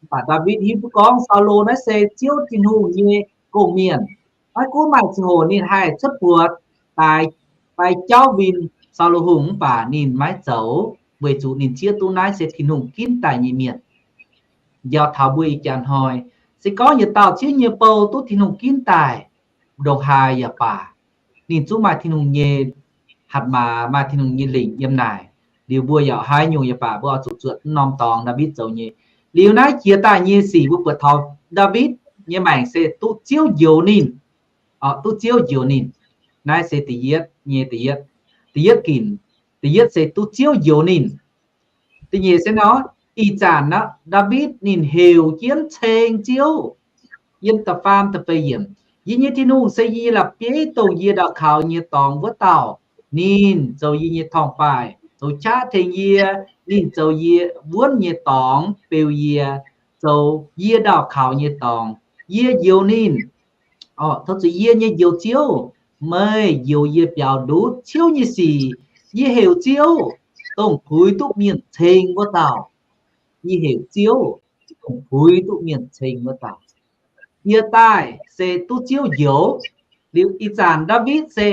Mv baac Ndaawitv hiuv duqv gorngv Saulo naaiv se Ziouv Tin-Hungh nyei gong-mienh. Maiv gunv maaih ziangh hoc ninh haih cuotv buoz daaix fai jauv win Saulo Hungh, mv baac ninh maiv zoux, weic zuqc ninh zieqv duqv naaiv se Tin-Hungh ginv daaih nyei mienh. Njaaux taux mbuo ih jaax hnoi, se gorngv yietc dauh zieqv nyei bou duqv Tin-Hungh ginv daaih ndongc haaix yaac baac, ninh zungv maaih Tin-Hungh nyei hatc maaz, maaih Tin-Hungh nyei lingc yiem naaic. Liuz mbuo yaac haaix nyungc yaac baac, mbuo oix zuqc zuotc norm dorngx Ndaawitv zoux nyei. Liuz naaiv jiex daaih nyei sic mbuo buatc taux Ndaawitv nyei maengc se duqv Ziouv njoux ninh. Duqv Ziouv njoux ninh. Naaiv se da'yietv nyei, da'yietv, da'yietv ginc, da'yietv se duqv Ziouv njoux ninh. Da'nyeic se nor, ih zanc aqv, Ndaawitv ninh heuc jienv ceng Ziouv. Yiem da'faam da'feix yiemc, yie nyei Tin-Hungh se yie nyei la'bieiv, dongh yie ndaauh kaux nyei dorngx wuov dauh. Ninh zoux yie nyei torngv-baaih, zoux qaqv tengx yie. Ninh zoux yie wuonv nyei dorngx beu yie, zoux yie ndaauh kaux nyei dorngx. Yie njoux ninh, tov zuqc yie nyei Njoux Ziouv, meih njoux yie biaux ndutv ciouv nyei sic. Yie heuc Ziouv, dongh puix duqv mienh ceng wuov dauh. Yie heuc Ziouv, dongh puix duqv mienh ceng wuov dauh. Yie daaih se duqv Ziouv njoux. Liuz ih zanc Ndaawitv se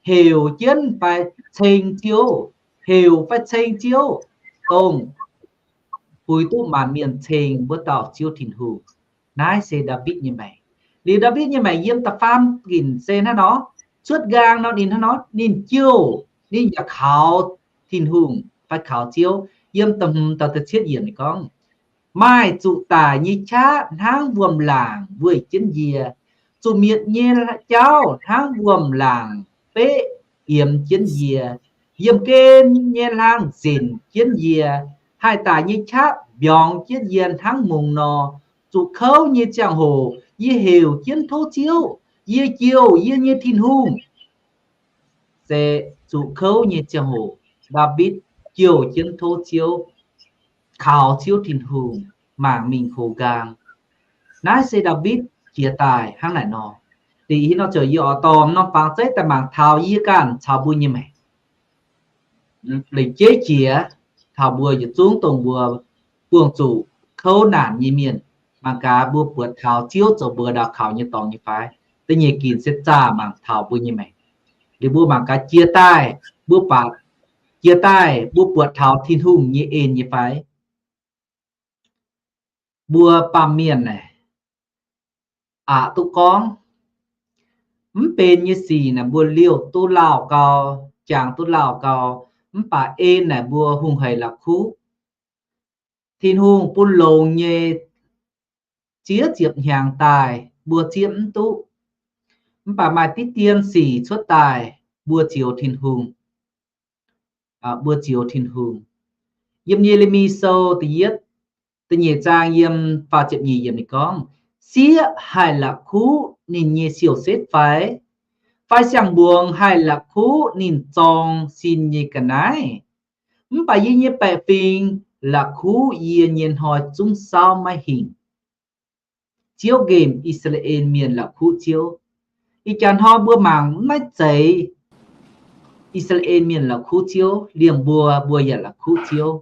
heuc jienv fai ceng Ziouv, heuc fai ceng Ziouv, dongh puix duqv maanc mienh ceng wuov dauh Ziouv Tin-Hungh. Naaiv se Ndaawitv nyei maengc. Liuz Ndaawitv nyei maengc yiem da'faam ginc se hnangv nor, cuotv nqaang nor ninh hnangv nor, ninh jouh, ninh yaac kaux Tin-Hungh fai kaux Ziouv. Yiem da'hmz taux da'cietv yiemc ninh gorngv, maaih zuqc daic nyei qaqv hnangv wuom-laangc wueih jienv yie, zuqc mietc nyei jauv hnangv wuom-laangc beqv yiemx jienv yie, yiemh gen nyei hlang nzenc jienv yie, haih daic nyei qaqv mbiorngz jienv yie hnangv mungz nor, zuqc kouv nyei ziangh hoc Yie heuc jienv tov Ziouv, yie jouh yie nyei Tin-Hungh. Se zuqc kouv nyei ziangh hoc, Ndaawitv jouh jienv tov Ziouv, kaux Ziouv Tin-Hungh, mangc mingh houx nqaang. Naaiv se Ndaawitv jiex daaih hnangv naaic nor. Da'yietv nor ziouc yie oix dorh norm fangx zeiv daaih mangc taux yie ganh caux mbuo nyei maengc. Lengc jeiv jiex taux mbuo yietc zungv dongh mbuo buangh zuqc kouv naanc nyei mienh, mangc gaax mbuo buatc taux Ziouv zoux mbuox ndau kaux nyei dorngx nyei fai? Da'nyeic ginc se zaah mangc taux mbuo nyei maengc. Liuz mbuo mangc gaax jiex daaih, mbuo baac jiex daaih mbuo buatc taux Tin-Hungh nyei en nyei fai? Mbuo baamh mienh naaic, aqc duqv gorngv, mv benx nyei sic naaic mbuo liouh duqv lauh gau, jangx duqv lauh gau, mv baac en naaic mbuo hungh haic la'kuqv. Tin-Hungh bun longx nyei ziex ziepc hnyangx daaih mbuo zieqv mv duqv. Mv baac maaih diqv dien sic cuotv daaih, mbuo zioux Tin-Hungh. Mbuo zioux Tin-Hungh. Yiem Ye^le^mi Sou da'yietv, da'nyeic zaang yiem faah ziepc nyeic yiemc ninh gorngv, sieqv haih la'kuqv ninh nyei siou-setv fai? Fai siang-mbuangz haih la'kuqv ninh zorng sin nyei ga'naaiv? Mv baac yie nyei baeqc fingx la'kuqv yie nyei hnoi zungv saauv maiv hingh. Ziouv nqemh I^saa^laa^en Mienh la'kuqv Ziouv. Ih jaax hnoi mbuo mangc maiv zeiz I^saa^laa^en Mienh la'kuqv Ziouv, liemh mbuo, mbuo yaac la'kuqv Ziouv.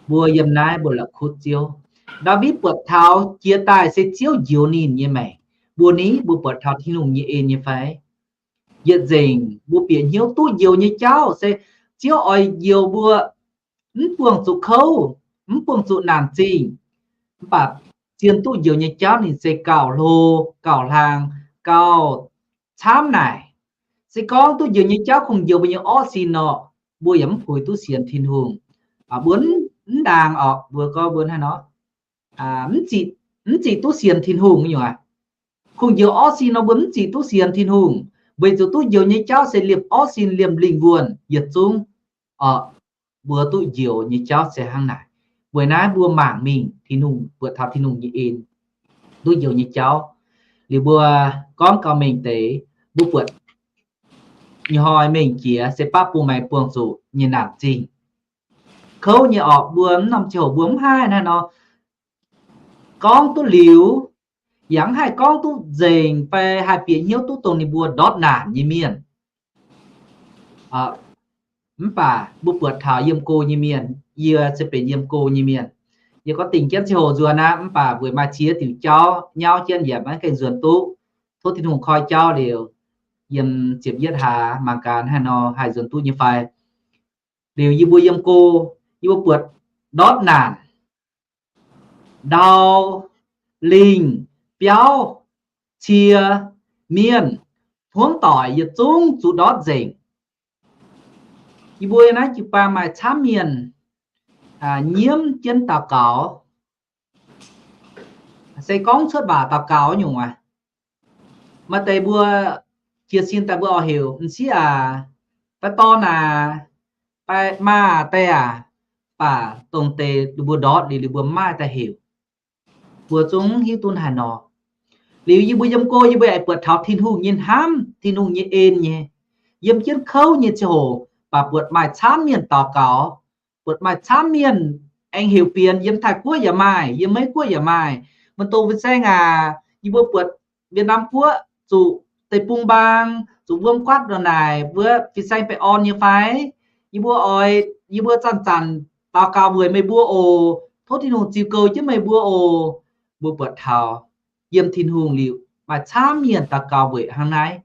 Mbuo yiem naaiv mbuo la'kuqv Ziouv. Ndaawitv buatc taux jiex daaih se Ziouv njoux ninh nyei maengc. Mbuo ni, mbuo buatc taux Tin-Hungh nyei en nyei fai? Yietc nzengc mbuo bieqc hnyouv duqv njoux nyei jauv se Ziouv oix njoux mbuo mv buangh zuqc kouv, mv buangh zuqc naanc zingh. Mv baac zien duqv njoux nyei jauv ninh se gauh hlo, gauh hlang, gauh camv naaic. Se gorngv duqv njoux nyei jauv kungx njoux mbuo nyei orqv sin nor, mbuo yaac mv puix duqv sienx Tin-Hungh. Mbuo mv ndaangc orqc, mbuo gorngv mbuo hnangv nor, mv ziqc duqv sienx Tin-Hungh nyungc aqv. Kungx njoux orqv sin nor mbuo mv ziqc duqv sienx Tin-Hungh, weic zuqc duqv njoux nyei jauv se liemh orqv sin liemh lingh wuonh yietc zungv. Orqc, mbuo duqv njoux nyei jauv se hnangv naaic. Weic naaiv mbuo mangc mingh Tin-Hungh, buatc taux Tin-Hungh nyei en, duqv njoux nyei jauv. Liuz mbuo gorngv gauh mengh deix, mbuo buatc nyei hnoi mengh jiex se baav bung maaih buangh zuqc nyei naanc zingh. Kouv nyei orqc, mbuo mv norm ziangh hoc mbuo mv haih hnangv nor gorngv duqv liuz, yaac mv haih gorngv duqv nzengc fai haih bieqc hnyouv duqv dongh ninh mbuo ndortv naanc nyei mienh. Mv baac mbuo buatc taux yiem go nyei mienh, yie se benx yiem go nyei mienh. Yie gorngv dingc jienv ziangh hoc nzuonx aqv, mv baac weic maaih ziex diuc jauv nyauv jienv yaac maiv gaengh nzuonx duqv. Tov Tin-Hungh koi jauv liuz, yiem ziepc yietv hlaax mangc gaax hnangv nor haih nzuonx duqv nyei fai. Liuz yie mbuo yiem go, yie mbuo buatc ndortv naanc, ndau, lingh, biauv, cie, mienh, hmuangv doic yietc zungv zuqc ndortv nzengc. Yie mbuo naaiv jiu-baang maaih camv mienh nyiemv jienv daux gaux. Se gorngv cuotv waac daux gaux nyungc aac, maaih deix mbuo jiez sin daaih mbuo oix heuc, m'sieqv aac, fai dorn aac, fai maa deix aac, baac dongh deix ninh mbuo ndortv liuz, ninh mbuo mv maaih daaih heuc. Mbuo zungv hiuv duqv haaix nor. Liuz yie mbuo yiem go yie mbuo aengx buatc taux Tin-Hungh nyei hnamv, Tin-Hungh nyei en nyei. Yiem jienv kouv nyei ziangh hoc baac buatc maaih camv mienh daux gaux, buatc maaih camv mienh aengx heuc fienx. Yiem Taiv-Guoqv yaac maaih, yiem Meiv-Guoqv yaac maaih. Maiv dungx fin-saeng aac, yie mbuo buatc Việt Nam Guoqv zuqc deic-bung mbaang, zuqc wuom guaatv ndongc naaic, mbuo fin-saeng baengh orn nyei fai? Yie mbuo oix, yie mbuo zanc-zanc daux gaux weic meih mbuo oc. Tov Tin-Hungh ziux goux jienv meih mbuo oc. Mbuo buatc taux yiem Tin-Hungh liuz maaih camv mienh daux gaux weic hnangv naaiv.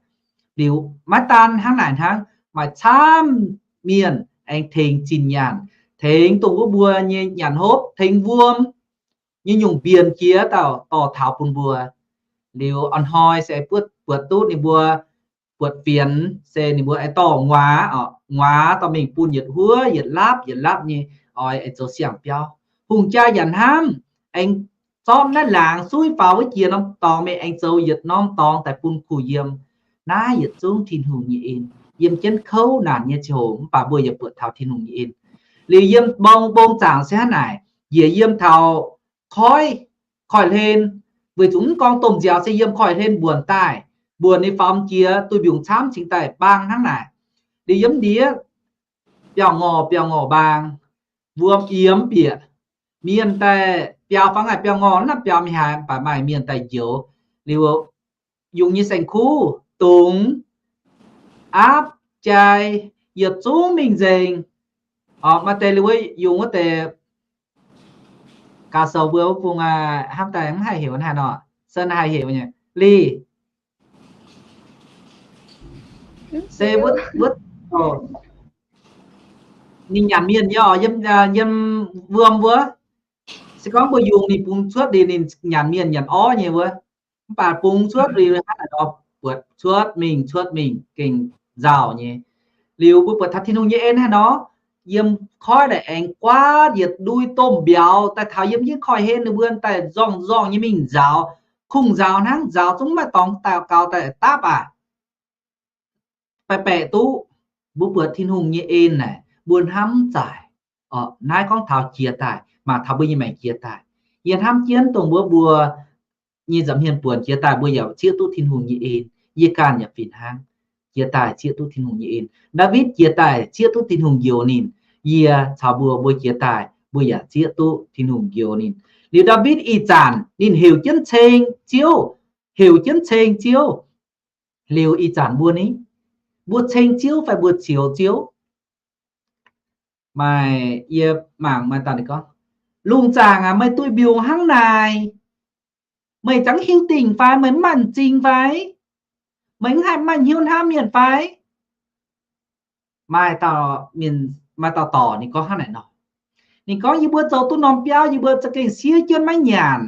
Liuz maiv daan hnangv naaic hnangv, maaih camv mienh aengx tengx zinh nyaanh, tengx dongh wuov mbuo nyei nyanc hopv, tengx wuom nyei nyungc mbienx jiex dauh dorh taux bun mbuo. Liuz a'hnoi se buatc, buatc duqv ninh mbuo buatc fienx se ninh mbuo aengx dorh nguaaz oc, nguaaz dorh mingh bun yietc huov yietc lapv yietc lapv nyei, oix aengx zoux siang-biauv. Hungh jaa yaac hnamv, aengx zorqv naaiv laangz suiv faaux wuov jiex norm dorngx mingh, aengx zoux yietc norm dorngx daaih bun kuh yiem. Naaiv yietc zungv Tin-Hungh nyei en. Yiem jienv kouv naanc nyei ziangh hoc mv baac mbuo yaac buatc taux Tin-Hungh nyei en. Liuz yiem mbong, mbong zaangc se hnangv naaic, njiec yiem taux koiv, koiv-hlen, Weic zuqc mv gorngv domh nziaaux se yiem korv-lienh mbuonx daaih, mbuonx ninh faaux jiex duih mbiungc camv cingx daaih mbaang hnangv naaic. Liuz yiem ndiev biauv-ngorc, biauv-ngorc mbaang, wuom yiemx bieqc, mienh daaih biaux fangx haic, biauv-ngorc naaiv biaux mingh haaix, mv baac maaih mienh daaih njoux. Liuz yungz nyei saeng-kuv dungz, aapv, jai, yietc zungv mingh nzengc. Maaih deix liuz wuov yungz wuov deix gaux sou mbuo wuov bung hnamv daaih mv haih heuc haaix nor, se haih heuc nyei. Li se wuov, wuov, ninh nyanc mienh nyei oc, yiem, yiem wuom wuov. Se gorngv mbuo yungz ninh bungx cuotv liuz ninh nyanc mienh nyanc orv nyei wuov. Mv baac bungx cuotv liuz hnangv naaic nor, buatc cuotv mingh cuotv mingh gengh nzauh nyei. Liuz mbuo buatc taux Tin-Hungh nyei en hnangv nor, yiem koiv naaic aengx guaav yietc ndui domh mbiauz daaih taux yiem jienv korv-lienh ninh mbuo daaih nzorng nzorng nyei mingh nzaaux, kungx nzaaux hnangv, nzaaux zungv maiv dorngx daux gaux daaih dapv aqv. Baeqc baeqc duqv, mbuo buatc Tin-Hungh nyei en naaic, mbuo hnamv zaaic. Naaiv gorngv taux jiex daaih, mangc taux mbuo nyei maengc jiex daaih. Yie hnamv jienv dongh wuov mbuo nyei nza'hmien buonc jiex daaih mbuo yaac zieqv duqv Tin-Hungh nyei en. Yie ganh yaac fih hnangv, jiex daaih zieqv duqv Tin-Hungh nyei en. Ndaawitv jiex daaih zieqv duqv Tin-Hungh njoux ninh. Yie caux mbuo, mbuo jiex daaih mbuo yaac zieqv duqv Tin-Hungh njoux ninh. Liuz Ndaawitv ih zanc ninh heuc jienv ceng Ziouv, heuc jienv ceng Ziouv. Liuz ih zanc mbuo ni, mbuo ceng Ziouv fai mbuo zioux Ziouv? Maaih, yie mangc maaih dauh ninh gorngv, Lungh zaangc aac, meih duih mbiungc hnangv naaic, meih zungv hiuv dingc fai? Meih mv maaih m'zing fai? Meih mv haih maaih hnyouv hnamv mienh fai? Maaih dauh mienh, maaih dauh dorc ninh gorngv hnangv naaic nor. Ninh gorngv, yie mbuo zoux duqv norm biauv, yie mbuo za'gengh siev jienv maiv nyanc.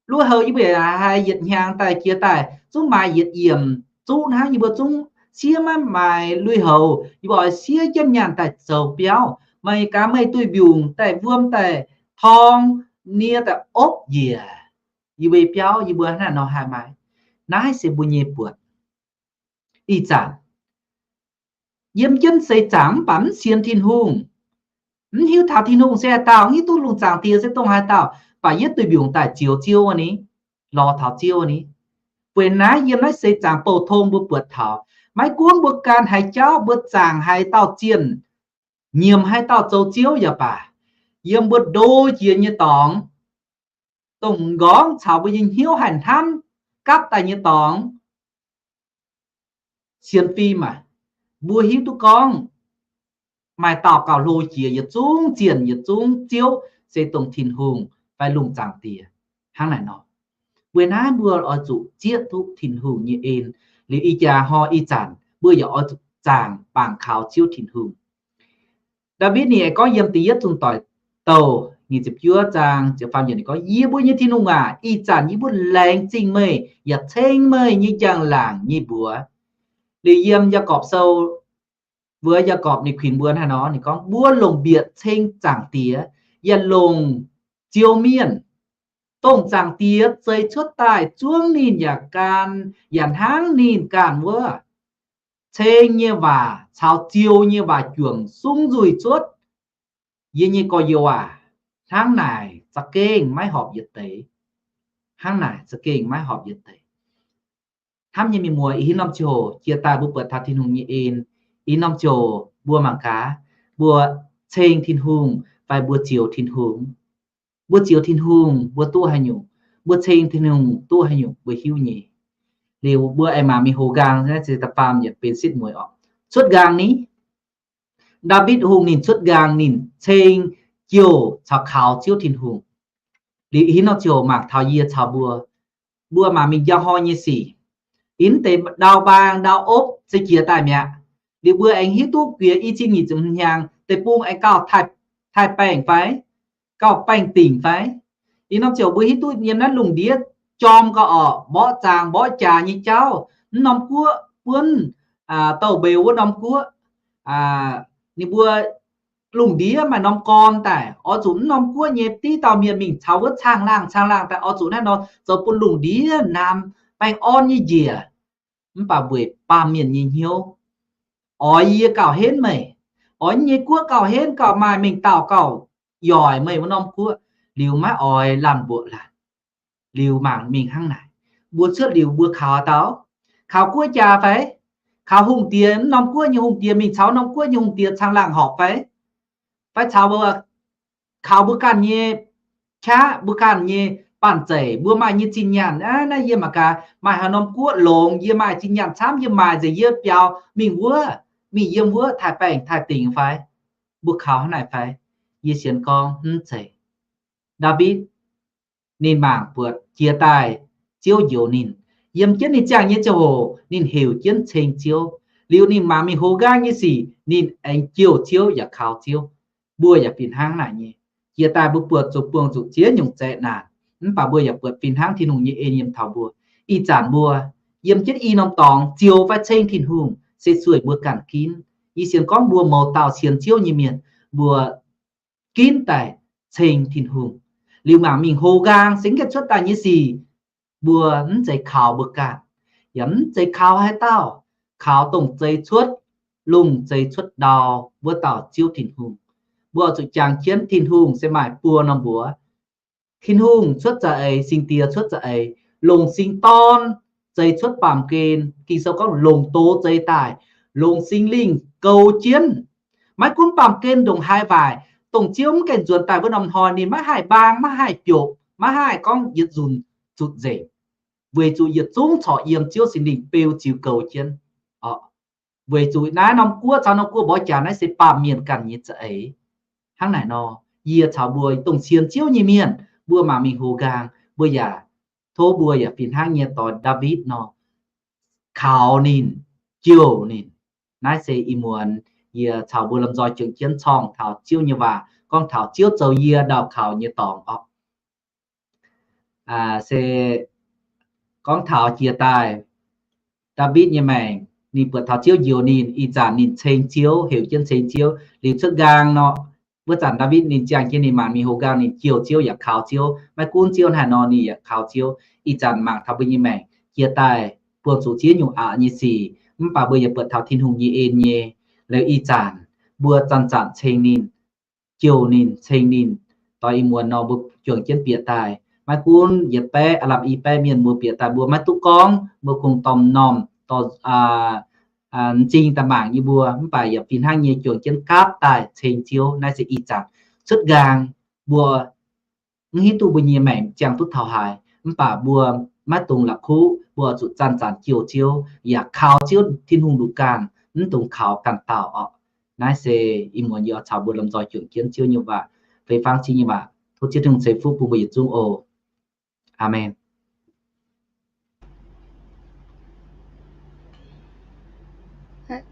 Lui-houx yie mbuo yaac haiz yietc hnyangx daaih jiex daaih zungv maaih yietc yiemc zuqv hnangv, yie mbuo zungv siev maiv maaih lui-houx, yie mbuo oix siev jienv nyanc daaih zoux biauv. Meih gaax meih duih mbiungc daaih wuom daaih torng nie daaih opv njiec yie mbuo biauv, yie mbuo hnangv naaic nor haih maaih? Naaiv se mbuo nyei buonc. Ih zanc yiem jienv seix zaangc mv baac mv sienx Tin-Hungh, mv hiuv taux Tin-Hungh se haaix dauh, mv hiuv duqv lungh zaangc Diex se dongh haaix dauh, baac yie duih mbiungc daaih zioux Ziouv ni, lorz taux Ziouv ni. Weic naaiv yiem naaiv seix zaangc bouh tong mbuo buatc taux, maiv gunv mbuo gan haaix jauv, mbuo zaangc haaix dauh zienh, nyiemc haaix dauh zoux Ziouv yaac baac, yiem mbuo ndo jiex nyei dorngx, dongh m'nqorngv caux mbuo nyei hnyouv haih hnamv gapv daaih nyei dorngx, sienx fim aac, mbuo hiuv duqv gorngv maaih dauh gauh hlo jiex yietc zungv zienh yietc zungv ziouv se dongh Tin-Hungh fai lungh zaangc Diex hnangv naaic nor. Weic naaiv mbuo oix zuqc zieqv duqv Tin-Hungh nyei en. Liuz ih jaax hnoi ih zanc mbuo yaac oix zuqc zaangc bangc kaux Ziouv Tin-Hungh. Ndaawitv ninh aengx gorngv yiem da'yietv Zunc Doic Douh nyic ziepc juov zaang ziepc faam yiemc ninh gorngv, Yie mbuo nyei Tin-Hungh aac, ih zanc yie mbuo laengz zingh meih yaac ceng meih nyei njang-laangc nyei mbuox. Liuz yiem Yaagorpc Sou, mbuo Yaagorpc ninh kuinx mbuo hnangv nor, ninh gorngv, Mbuo longc mbietc ceng Zaangc Diex yaac longc ziou mienh, dongh Zaangc Diex zeix cuotv daaih zuangv ninh yaac gan, yaac hnangv ninh ganh wuov, ceng nyei waac caux ziou nyei waac juangc sung nzuih cuotv yie nyei gorx-youz aac, hnangv naaic za'gengh maiv horpc yietc deix. Hnangv naaic za'gengh maiv horpc yietc deix. Hnamv nyei mienh muoz, ih hnoi norm ziangh hoc jiex daaih mbuo buatc taux Tin-Hungh nyei en. Ih hnoi norm ziangh hoc mbuo mangc gaax, mbuo ceng Tin-Hungh fai mbuo zioux Tin-Hungh? Mbuo zioux Tin-Hungh mbuo duqv haaix nyungc? Mbuo ceng Tin-Hungh duqv haaix nyungc mbuo hiuv nyei. Liuz mbuo aengx mangc mingh hoz nqaang naaiv se da'faam yiemc benx sitv mueiz oc. Cuotv nqaang ni, Ndaawitv Hungh ninh cuotv nqaang ninh ceng jouh caux kaux Ziouv Tin-Hungh. Liuz ih hnoi ziouc mangc taux yie caux mbuo, mbuo mangc mingh njang hnoi nyei sic, ih hnoi deix ndau mbaang ndau opv se jiex daaih mi'aqv. Liuz mbuo aengx hiuv duqv guiex i cin nyic ziepc hnyangx deic-bung aengx gauh taaih baengh fai, gauh baengh dingc fai. Ih norm ziouc mbuo hiuv duqv yiem naaiv lungh ndiev jorm gauh orqc, mborqv zaangc mborqv jaax nyei jauv, mv norm guoqv buonv, douh mbeux wuov norm guoqv, ninh mbuo lungh ndiev maaih norm gorn daaih, oix zuqc mv norm guoqv nyei div dauh mienh mingh caux wuov caangh laangh caangh laangh daaih, oix zuqc naaiv nor zoux bun lungh ndiev naamh baengh orn nyei njiec. Mv baac weic baamh mienh nyei hnyouv, oix yie gauh henv meih, oix nyei guoqv gauh henv, gauh maaih mengh dauh gauh yoic meih wuov norm guoqv, liuz maiv oix laanh mbuoqc laanh. Liuz mangc mingh hnangv naaic, mbuo cuotv liuz mbuo kaux haaix dauh? Kaux guoqv jaax fai? Kaux hungh diex, mv norm guoqv nyei hungh diex, mingh caux norm guoqv nyei hungh diex caangh laangh horpc fai? Fai caux kaux mbuo ganh nyei qaqv, mbuo ganh nyei banh zeic, mbuo maaih nyei zinh nyaanh aqv. Naaiv yie mangc gaax maaih haaix norm guoqv longx, yie maaih zinh nyaanh camv, yie maaih nzengc, yie biaux mingh wuov, mingh yiem wuov taaih baengh taaih dingc fai? Mbuo kaux hnangv naaic fai? Yie sienx gorngv mv zeiz. Ndaawitv ninh mangc buatc jiex daaih Ziouv njoux ninh. Yiem jienv ninh ziangh nyei ziangh hoc ninh heuc jienv ceng Ziouv. Liuz ninh mangc mingh hoz nqaang nyei sic, ninh aengx jouh Ziouv yaac kaux Ziouv. Mbuo yaac fih hnangv naaic nyei. Jiex daaih mbuo buatc zuqc buangh zuqc ziex nyungc zeqc naanc, mv baac mbuo yaac buatc fih hnangv Tin-Hungh nyei en yiem taux mbuo. Ih zanc mbuo yiem jienv i norm dorngx zioux fai ceng Tin-Hungh se sueih mbuo ganh ginv. Yie sienx gorngv mbuo mouz dauh sienx Ziouv nyei mienh, mbuo ginv daaih ceng Tin-Hungh. Liuz mangc mingh hoz nqaang, se mv gaengh cuotv daaih nyei sic, mbuo mv zeiz kaux mbuo ganh, yaac mv zeiz kaux haaix dauh. Kaux dongh zeix cuotv lungh zeix cuotv ndau wuov dauh Ziouv Tin-Hungh. Mbuo oix zuqc jangx jienv Tin-Hungh se maaih buo norm mbuox. Tin-Hungh cuotv za'eix, Singx Diex cuotv za'eix, Longc Singx Dorn zeix cuotv baamh gen. Ging-Sou gorngv longc doz zeix daaih, longc Singx Lingh goux jienv. Maiv gunv baamh gen ndongc haaix waaic, dongh Ziouv mv gaengh nzuonx daaih wuov norm hnoi, ninh maiv haih mbaang, maiv haih biopv, maiv haih gorngv yietc nzunc zutc nzengc, weic zuqc yietc zungv corc yiem Ziouv Singx Lingh beu ziux goux jienv. Weic zuqc naaiv norm guoqv caux norm guoqv mborqv jaax naaiv se baamh mienh ganh nyei za'eix. Hnangv naaic nor, yie caux mbuo dongh sienx Ziouv nyei mienh, mbuo mangc mingh hoz nqaang, mbuo yaac tov mbuo yaac fih hnangv nyei doix Ndaawitv nor, kaux ninh, jouh ninh. Naaiv se ih muonz yie caux mbuo lomh nzoih juangc jienv corngh taux Ziouv nyei waac, gorngv taux Ziouv zoux yie ndau kaux nyei dorngx orqc. Se gorngv taux jiex daaih Ndaawitv nyei maengc, ninh buatc taux Ziouv njoux ninh, ih zanc ninh ceng Ziouv, heuc jienv ceng Ziouv. Liuz cuotv nqaang nor, wuov zanc Ndaawitv ninh ziangh jienv ninh mangc mingh hoz nqaang, ninh jouh Ziouv yaac kaux Ziouv. Maiv gunv Ziouv haaix nor ninh yaac kaux Ziouv. Ih zanc mangc taux mbuo nyei maengc jiex daaih buangh zuqc ziex nyungc aqc nyei sic, mv baac mbuo yaac buatc taux Tin-Hungh nyei en nyei. Liuz ih zanc mbuo zanc-zanc ceng ninh, jouh ninh, ceng ninh. Doix ih muonz nor mbuo juangc jienv bieqc daaih, maiv gunv yietc baeqv, aav lamh i baeqv mienh mbuo bieqc daaih, mbuo maiv duqv gorngv, mbuo kungx dorh m'normh, dorh m'zing daaih mangc yie mbuo, mv baac yaac fih hnangv nyei juangc jienv gapv daaih ceng Ziouv. Naaiv se ih zanc cuotv nqaang, mbuo mv hiuv duqv mbuo nyei maengc ziangh duqv taux haaix, mv baac mbuo maiv dungx la'kuqv, mbuo oix zuqc zanc-zanc jouh Ziouv yaac kaux Ziouv Tin-Hungh nduqc ganh, mv dungx kaux ganh dauh orqc. Naaiv se ih muonz yie oix caux mbuo lomh nzoih juangc jienv Ziouv nyei waac, fei fangv Ziouv nyei waac. Tov Ziouv Tin-Hungh ceix fuqv bun mbuo yietc zungv oc. Aamen.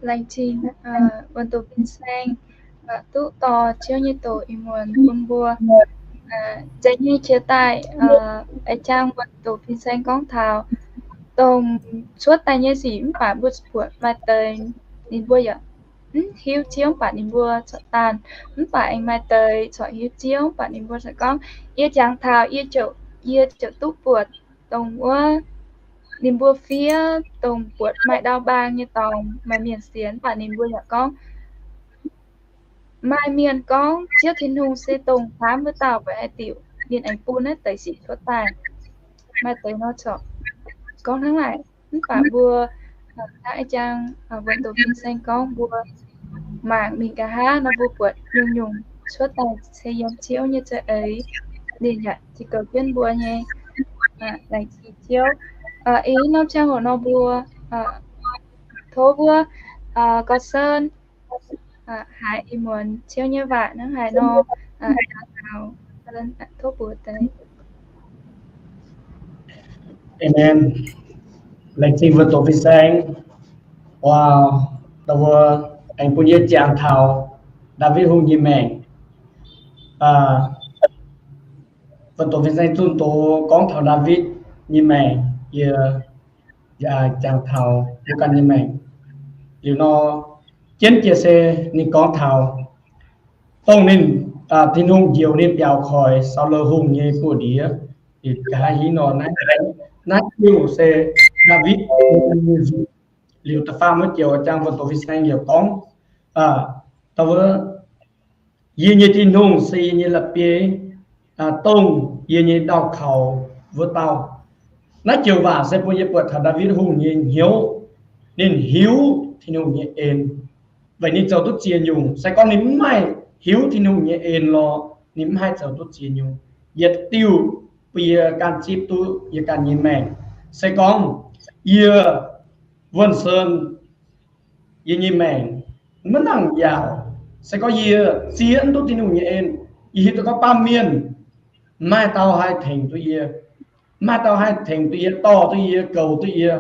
Laengz zingh wuonh doqc fin-saeng duqv dorh Ziouv nyei doqc ih muonz bun mbuo. Nzengc nyei qiex daaih, a'jang wuonh doqc fin-saeng gorngv taux dongh cuotv daaih nyei sic mv baac mbuo buatc maaih deix ninh mbuo yaac mv hiuv Ziouv mv baac ninh mbuo corc daanh, mv baac aengx maaih deix corc hiuv Ziouv mv baac ninh mbuo corc gorngv, yie jangx taux yie ziouc, yie ziouc duqv buatc dongh wuov ninh mbuo fiev dongh buatc maaih ndau mbaang nyei dorngx, maaih mienh sienx mv baac ninh mbuo yaac gorngv, maaih mienh gorngv Ziouv Tin-Hungh se dongh hnamv wuov dauh weic haaix diuc ninh aengx bun naaiv deix sic cuotv daaih. Maaih deix nor corc gorngv hnangv naaic, mv baac mbuo hnangv a'jang wuonh doqc fin-saeng gorngv mbuo mangc mingh nqa'haav nor mbuo buatc nyungc-nyungc cuotv daaih se yiem Ziouv nyei za'eix, ninh yaac za'gengh goux jienv mbuo nyei. Laengz zingh Ziouv. Ih norm ziangh hoc nor mbuo tov wuov Gorx Sen haiz ih muonz Ziouv nyei waac hnangv haaix nor, tov buoz deix. Aamen. Laengz zingh wuonh doqc fin-saeng oc, mbuo aengx bun yie jangx taux Ndaawitv Hungh nyei maengc. Wuonh doqc fin-saeng zunh doz gorngv taux Ndaawitv nyei maengc, yie jangx taux mbuo ganh nyei maengc. Liuz nor, jienv jiex se ninh gorngv taux dongh ninh, Tin-Hungh njoux ninh biaux koix Saulo Hungh nyei buoz-ndiev. Liuz nqa'haav hingv nor naaiv, naaiv diuh se Ndaawitv nyei nzuqc. Liuz da'faam wuov joux jangx wuonh doqc fin-saeng yaac gorngv, yie nyei Tin-Hungh se yie nyei la'bieiv, dongh yie nyei ndau-kaux. wuov dauh. Naaiv joux waac se bun yie buatc taux Ndaawitv Hungh nyei hnyouv. Ninh hiuv Tin-Hungh nyei en, weic ninh zoux duqv ziex nyungc. Se gorngv ninh mv maaih hiuv Tin-Hungh nyei en lorqc, ninh mv haih zoux duqv ziex nyungc. Yietc diuh bun yie ganh zipv duqv yie ganh nyei maengc. Se gorngv yie Wuonh Sen, yie nyei maengc maiv nangc yaauc. Se gorngv yie zieqv mv duqv Tin-Hungh nyei en, yie hiuv duqv gorngv baamh mienh maiv maaih dauh haih tengx duqv yie, maiv maaih dauh haih tengx duqv yie, dorh duqv yie, goux duqv yie.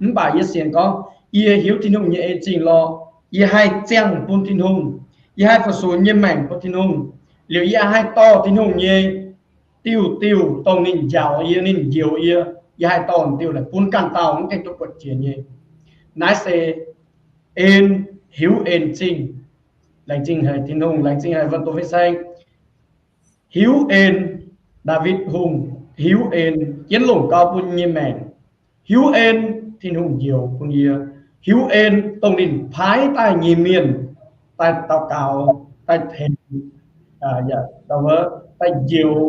Mv baac yie sienx gorngv yie hiuv Tin-Hungh nyei en zingh lorqc, yie haih ziangh bun Tin-Hungh, yie haih fu-sux nyei maengc bun Tin-Hungh, liuz yie haih dorh Tin-Hungh nyei diuh diuh dongh ninh njaaux yie, ninh njoux yie, yie haih dorh diuh naaic bun ganh dauh mv gaengh duqv buatc jiex nyei. Naaiv se en, hiuv en zingh. Laengz zingh haic Tin-Hungh, laengz zingh haic wuov douz fin-saeng. Hiuv en, Ndaawitv Hungh hiuv en jienv longc gau bun nyei maengc. Hiuv en, Tin-Hungh njoux bun yie. Hiuv en, dongh ninh paaiv daaih nyei mienh daaih daux gaux, daaih tengx, daaih njoux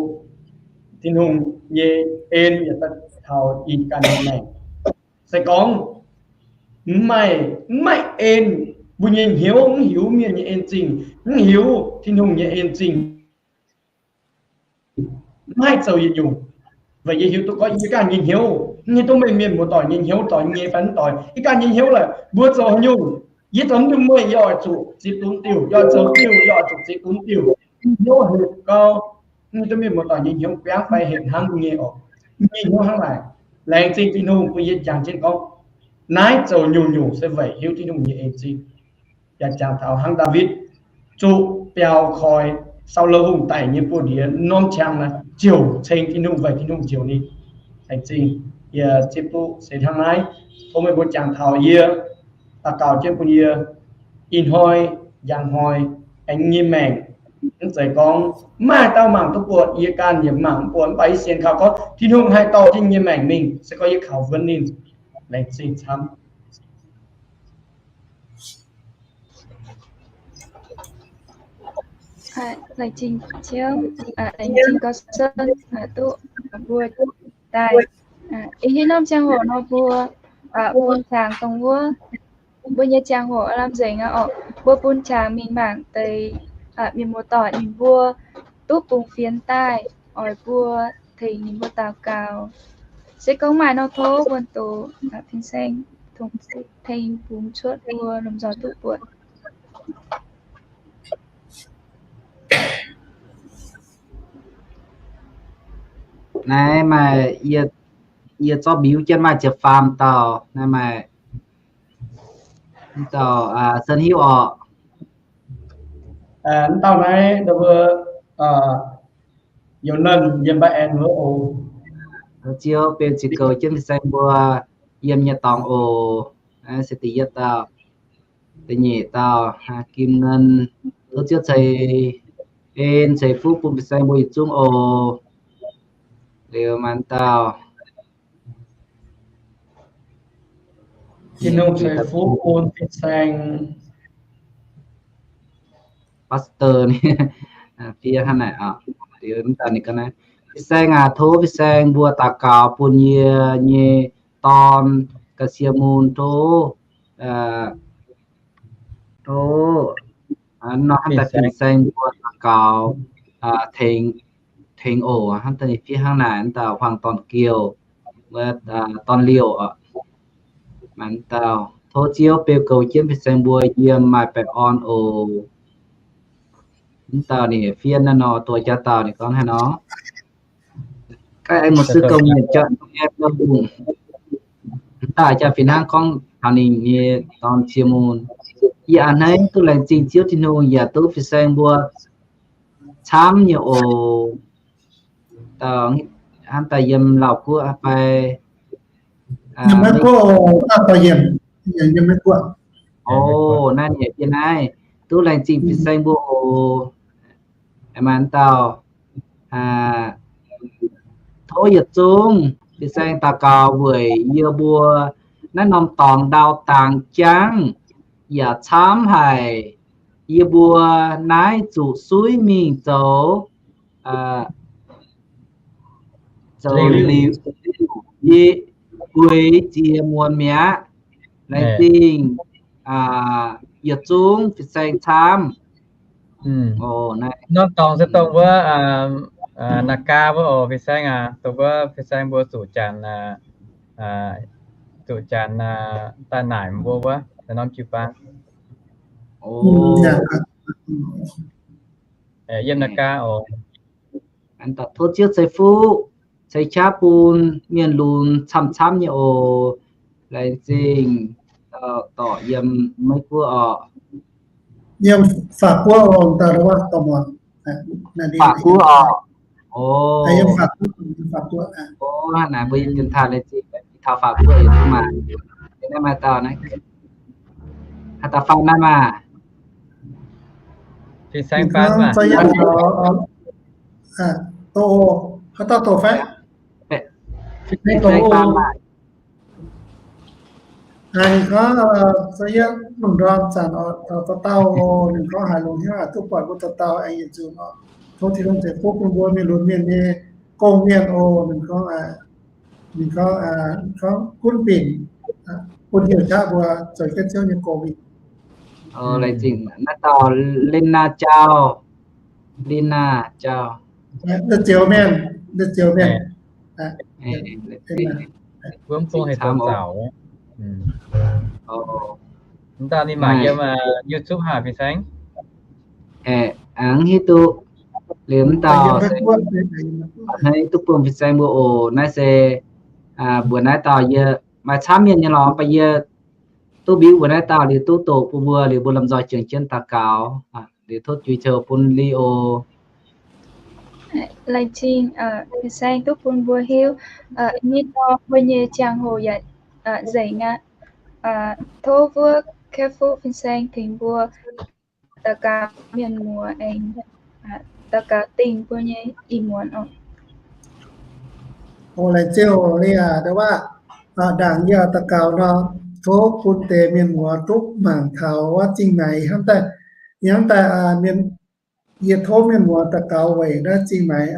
Tin-Hungh nyei en yaac daaih taux ih ganh nyei maengc. Se gorngv mv maaih, mv maaih en, mbuo nyei hnyouv mv hiuv mienh nyei en zingh, mv hiuv Tin-Hungh nyei en zingh, mv haih zoux yietc nyungc. Weic yie hiuv duqv gorngv yie ganh nyei hnyouv, mv hiuv duqv meih mienh muoz-doic nyei hnyouv, doix nyei fai mv doix. Yie ganh nyei hnyouv laaix mbuo zoux haaix nyungc, yie zoux mv duqv meih, yie oix zuqc zipv duqv diuh, yie oix zoux diuh, yie oix zuqc zipv duqv diuh. Hnyouv hepc gau, mv hiuv duqv mienh muoz-doic nyei hnyouv biangv fai hepc hnangv nyei oc. Nyei hnyouv hnangv naaic. Laengz zingh Tin-Hungh bun yie jangx jienv gorngv naaiv zoux nyungc-nyungc se weic hiuv Tin-Hungh nyei en zingh. Yaac jangx taux hnangv Ndaawitv zuqc biaux koi Saulo Hungh daic nyei buoz-ndiex norm qangx naaic ziouc ceng Tin-Hungh weic Tin-Hungh njoux ninh. Laengz zingh, yie zipv duqv se hnangv naaiv. Tov meih mbuo jangx taux yie, daux gaux jienv bun yie ih hnoi, njang hnoi, aengx nyei maengc. Mv zeiz gorngv maaih dauh mangc duqv buatc, yie ganh yaac mangc mv buatc, mv baac yie sienx kaux gorngv Tin-Hungh haih dorh jienv nyei maengc mingh, se gorngv yie kaux wuonv ninh. Laengz zingh camv. Laengz zingh Ciouv, laengz zingh Gauv Sen duqv mbuo daaih. Ih hnoi norm ziangh hoc nor mbuo bun qangx dongh wuov, mbuo nyei ziangh hoc lamh nzengc aqv orqc. Mbuo bun qangx mingh mangc deix mienh muoz-doic ninh mbuo duqv bungx fienx daaih oix mbuo tengx ninh mbuo daux gaux. Se gorngv maaih nor tov wuonh doqc fin-saeng tongx tengx bungx cuotv mbuo lomh nzoih duqv buatc. Naaiv maaih, yie zorqv mbiuv jienv maaih ziepc faam dauh. Naaiv maaih dauh Sen Hiuv orqc. Mv dauh naaiv, mbuo Youz Nernh yiem Mbaa En wuov oc. Ziouv beu ziux goux jienv fin-saeng mbuo yiem nyei dorngx oc. Naaiv se da'yietv dauh. Da'nyeic dauh Kim Ngân, tov Ziouv ceix en ceix fuqv bun fin-saeng mbuo yietc zungv oc. Liuz maaih dauh Tin-Hungh ceix fuqv bun fin-saeng. Pastor ninh fiev hnangv naaic oc. Liuz mv dauh ninh gorngv naaiv, fin-saeng aac, tov fin-saeng mbuo daux gaux bun yie nyei dorn ga'sie mun, tov, tov nor hnamv daaih fin-saeng mbuo daux gaux tengx, tengx oc. Hnamv daaih ninh fiev hnangv naaic, mv dauh huaang dorn-giouh, dorn-liouh oc. Mv dauh, tov Ziouv beu goux jienv fin-saeng mbuo yiem maaih baengh orn oc. Mv dauh ninh fiev naaiv nor, doix jaax dauh ninh gorngv haaix nor. Ga'naaiv mv sư gong nyei jauv app lo lungh. Mv dauh jaax fih hnangv gorngv taux ninh nyei dorn cie mun. Yie a'hneiv duqv laengz zingh Ziouv Tin-Hungh yaac duqv fin-saeng mbuo camv nyei oc. Dauh hnamv daaih yiem Lauv Guoqv fai? Yiem Meiv Guoqv oc. O, naaiv ninh yaac yiem naaiv. Duqv laengz zingh fin-saeng mbuo oc. Maaih dauh, tov yietc zungv fin-saeng daux gaux weic yie mbuo naaiv norm dorngx ndau dangx jangv yaac camv haic. Yie mbuo naaiv zuqc suiv mingh zoux zoux liuz yie gueix jiex muonz mi'aqv. Laengz zingh yietc zungv fin-saeng camv. Norm dorngx se dongh wuov Nagaa wuov oc, fin-saeng aac, dongh wuov fin-saeng mbuo zuqc janx, zuqc janx daaih naaic mbuo wuov norm jiu-baang. Yiem Nagaa oc. Tov Ziouv ceix fuqv, ceix qaqv bun mienh lunx camv-camv nyei oc. Laengz zingh dorh yiem Meiv Guoqv oc. Yiem Faatv Guoqv oc, dauh wuov dorh muonz. Faatv Guoqv oc. Yiem Faatv Guoqv, Faatv Guoqv. Naaic mbuo yiem dienx taaih laengz zingh taux Faatv Guoqv yietc zungv maah. Naaiv maaih dauh naaiv, haaix dauh faan naaiv maah? Fin-saeng faan maah? Haaix dauh doqc fai? Fin-saeng faan maah? Ninh gorngv, za'yietv lungh ndorm zanc oc, taux dauh dauh oc, ninh gorngv haiz longx hnyouv duqv buatc mbuo dauh dauh aengx yietc nzunc oc. Tov Tin-Hungh ceix fuqv bun mbuo mienh lunx mienh nyei gong-mienh oc. Ninh gorngv, ninh gorngv, gorngv gunv binc bun heuc qaqv mbuo zoux jienv Ziouv nyei gong-mienh. Laengz zingh naaiv dauh Lena Jauv. Lena Jauv. Ndau-zioux mienh, ndau-zioux mienh. Wuov bung hei zoux zaux. Mv dauh ninh maaih yiem YouTube haic, fin-saeng. Aengx hiuv duqv liuz mv dauh se hnangv duqv bun fin-saeng mbuo oc. Naaiv se mbuox naaiv dauh yie maaih camv mienh nyei lorqc, mv baac yie duqv mbiuv mbuox naaiv dauh liuz duqv doqc bun mbuo liuz mbuo lomh nzoih jangx jienv daux gaux. Liuz tov juix taux bun Li oc. Laengz zingh fin-saeng duqv bun mbuo hiuv. Nyei dorn mbuo nyei ziangh hoc yaac nzengc aqv. Tov wuov Careful fin-saeng tengx mbuo daux gaux mienh muoz aengx daux gaux dingh mbuo nyei ih muonz oc. Laengz zingh Li aac, ndau wuov, ndaangc yie daux gaux nor, tov bun deix mienh muoz duqv mangc taux wuov zingh maengx hnangv daaih, hnangv daaih mienh, yie tov mienh muoz daux gaux weic naaiv zingh maengx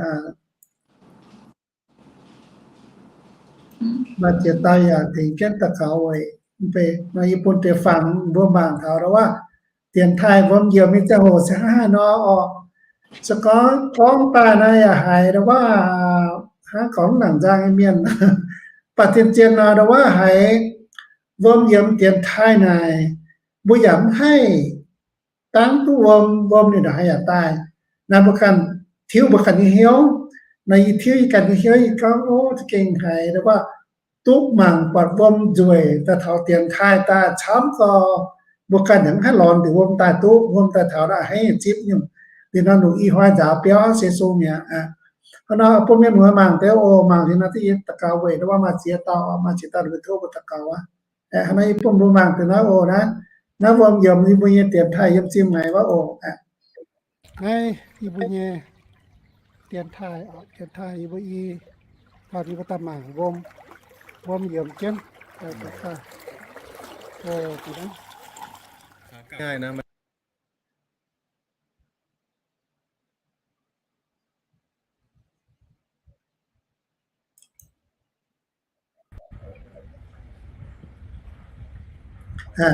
maaih ziex dauh yaac tengx jienv daux gaux weic. Mv baac nor yie bun deix fangx mbuo mangc taux ndau wuov dienx taaih wuom yiemc nyei ziangh hoc se hnangv haaix nor orqc. Se gorngv gorngv daaih naaiv yaac haiz ndau wuov hnangv gorngv nangc nzang nyei mienh, baac zien-zien nor ndau wuov haiz wuom yiemc dienx taaih naaic, mbuo yaac mv haih dangv duqv wuom, wuom ninh ndongc haaix yaac daaih. Naaiv mbuo ganh tiuv mbuo ganh nyei hnyouv. Naaiv yie tiuv yie ganh nyei hnyouv, yie gorngv, ov, za'gengh haiz ndau wuov duqv mangc buatc wuom nzueic daaih taux dienx taaih daaih camv gau, mbuo ganh yaac mv haih lorz nduqc wuom daaih duqv. Wuom daaih taux naaic haiz zipv nyungc. Liuz nor longc i hnoi nzaaux biauv se sung mi'aqv. Hnangv nor bun mienh muoz mangc deix oc. Mangc liuz nor da'yietv daux gaux weic ndau wuov maaih ziex dauh, maaih ziex dauh ninh mbuo tov mbuo daux gaux aqv. Hnangv nor yie bun mbuo mangc deix naaiv oc. Naaiv, naaiv wuom yiemc yie mbuo nyei dienx taaih yiem zingh maengx wuov oc. Naaiv yie mbuo nyei dienx taaih, dienx taaih yie mbuo i, taux yie mbuo daaih mangc wuom, wuom yiemc jienv.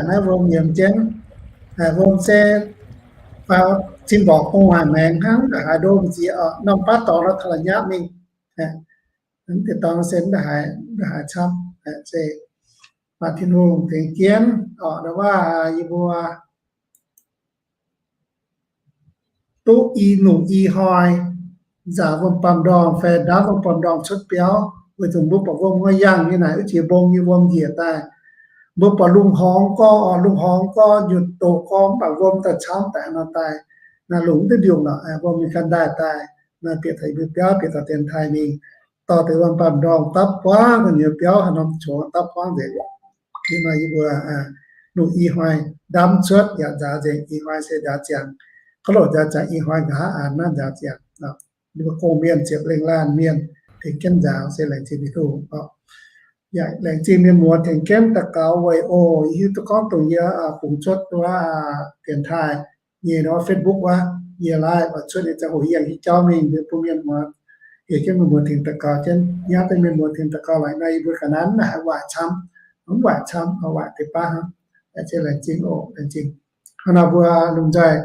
Naaiv wuom yiemc jienv, wuom se zinh mborqc bung waaic maengx hnangv, ndongc haaix ndo m'ziex oc, norm baav dorngx nor taux la'nyapv mingh. Mv deix dorngx se ndongc haaix camv, se baac Tin-Hungh tengx jienv oc, ndau wuov yie mbuo duqv i nuc i hnoi nzaaux wuom-baamh ndorngh fai ndaamv wuom-baamh ndorngh cuotv biauv, weic zuqc mbuo buatc wuom huaav yangh nyei naaic, wuov jiex mbong nyei wuom njiec daaih. Mbuo buatc lungh horngz gorx, lungh horngz gorx nyutc doqc gorx, mv baac wuom daaih camv daaih nor daaih, naaiv lungh mv duqv ndiungc lorqc, wuom ninh ganh ndaaih daaih, naaiv bieqc taux i mbuo biauv, bieqc taux dienx taaih mingh, dorh deix wuom-baamh ndorngh dapv buangv, ninh nyei biauv haaix norm qongx dapv buangv nzengc. Ih hnoi yie mbuo nuc i hnoi ndaamv cuotv yaac nzaaux nzengc, ih hnoi se nzaaux ziangx, kov loc nzaaux ziangx, ih hnoi nqa'haav naaiv nzaaux ziangx. Yie mbuo gong-mienh ziepc lengh laanh mienh tengx jienv nzaaux se laengz zingh Tin-Hungh oc. Yaac laengz zingh mienh muoz tengx jienv daux gaux weic oc. Yie hiuv duqv gorngv dongh yie fungx cuotv wuov dienx taaih nyei nor Facebook wuov, yie live oix cuotv nyei ziangh hoc yie aengx hiuv jauv mingh bun mienh muoz bieqc jienv mienh muoz tengx daux gaux jienv, nyauv deix mienh muoz tengx daux gaux laaix naaiv yie mbuo ga'naaiv naaic waaic camv, mv waaic camv, waaic deix baav hnangv. Laengz zingh oc, laengz zingh. Hnangv naaiv mbuo lomh nzoih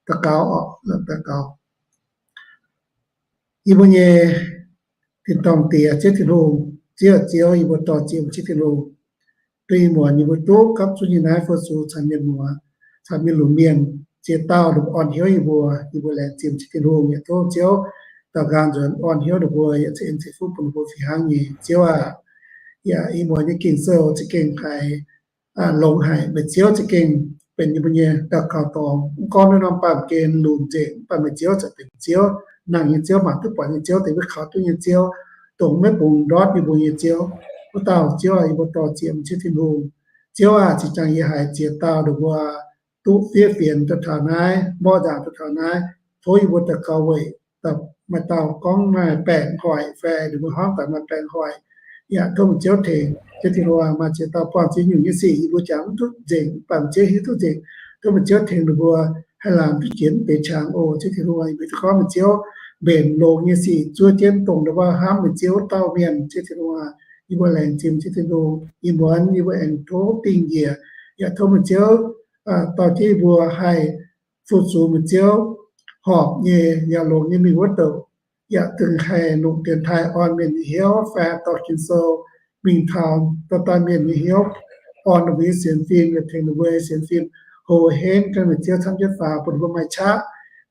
daux gaux oc, daux gaux. Yie mbuo nyei tin-dorngh Diex, Ziouv Tin-Hungh, Ziouv, Ziouv, yie mbuo dor-ziec Ziouv Tin-Hungh, duqv ih muonz yie mbuo duqv gapv zunv nyei naaiv fu-sux caux mienh muoz, caux mienh lunx mienh, ziex dauh ndongc orn hnyouv yie mbuo, yie mbuo laengz zingh Ziouv Tin-Hungh. Yaac tov Ziouv daux gaux nzuonx orn hnyouv ninh mbuo, yaac ceix en ceix fuqv bun ninh mbuo fih hnangv nyei, Ziouv aac. Yaac ih muonz nyei Ging-Sou za'gengh haiz longx haic. Meih Ziouv za'gengh benx yie mbuo nyei daux gaux dorngx. Mv gorngv naaiv norm baamh gen lunx nzengc, mv baac meih Ziouv za'gengh benx Ziouv, nangh nyei Ziouv, mangc duqv buatc nyei Ziouv, deix wuov kaux duqv nyei Ziouv, dongh maiv bungx ndortv yie mbuo nyei Ziouv. Wuov dauh Ziouv aah, yie mbuo dor-ziec Ziouv Tin-Hungh. Ziouv aah, zinh ndaangc yie haiz ziex dauh ninh mbuo duqv fiev fienx daaih taux naaiv, mborqv nzaangc daaih taux naaiv, tov yie mbuo daux gaux weic maaih dauh gorngv maaih baengc hoic fai ninh mbuo hnamv daaih maaih baengc hoic. Yaac tov meih Ziouv tengx, Ziouv Tin-Hungh, maaih ziex dauh buangh ziex nyungc nyei sic yie mbuo jangx mv duqv nzengc, mv baac meih Ziouv hiuv duqv nzengc. Tov meih Ziouv tengx ninh mbuo haih laamc duqv jiex mv deix qangx oc. Ziouv Tin-Hungh, yie mbuo duqv gorngv meih Ziouv mbenc longx nyei sic zuov jienv dongh ninh mbuo hnamv meih Ziouv wuov dauh mienh. Ziouv Tin-Hungh, yie mbuo laengz zingh Ziouv Tin-Hungh. Ih muonz yie mbuo aengx tov dingh njiec, yaac tov meih Ziouv dorh jienv yie mbuo haih fu-sux meih Ziouv horpc nyei yaac longx nyei mingh wuov douc, yaac dingh haih longc dienx taaih orn mienh nyei hnyouv fai dorh Ging-Sou mingh taux dorh daaih mienh nyei hnyouv, orn ninh mbuo nyei sienx fim, yaac tengx ninh mbuo nyei sienx fim houc henv ganh meih Ziouv camv jienv faaux bun ninh mbuo maaih qaqv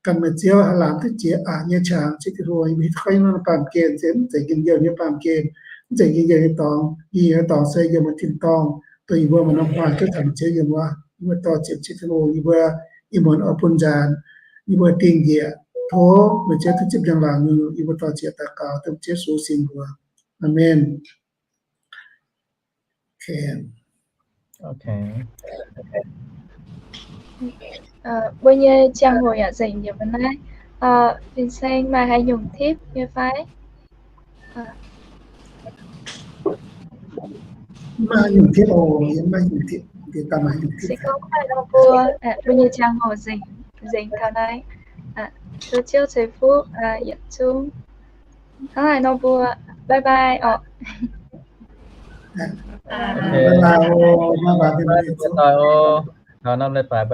ganh meih Ziouv haih laamc duqv jiex aqc nyei qangx. Ziouv Tin-Hungh, yie mbuo hiuv duqv gorngv yiem naaiv norm baamh gen se mv zeiz njien-youh nyei baamh gen, mv zeiz njien-youh nyei dorngx. Njien-youh nyei dorngx se yiem wuov tin-dorngh, dongh yie mbuo maaih norm hmuangx jienv taux meih Ziouv yiem wuov. Yie mbuo dor-ziec Ziouv Tin-Hungh, yie mbuo ih muonz oix bun nzaanx, yie mbuo dingh njiec, tov meih Ziouv duqv zipv njang-laangc nyei, yie mbuo dor-ziec daux gaux dongh Ziouv Yesu sin mbuox. Aamen. Mbuo nyei ziangh hoc yaac nzengc njiec mbuo naaiv. Fin-Saeng maaih haaix nyungc tip nyei fai? Maaih nyungc tip oc, maaih nyungc tip, se gorngv maaih nor mbuo, mbuo nyei ziangh hoc nzengc, nzengc taux naaiv. Tov Ziouv ceix fuqv yietc zungv. Hnangv naaic nor mbuo bye bye oc. Bye bye oc, bye bye. Taux norm leiz-baaix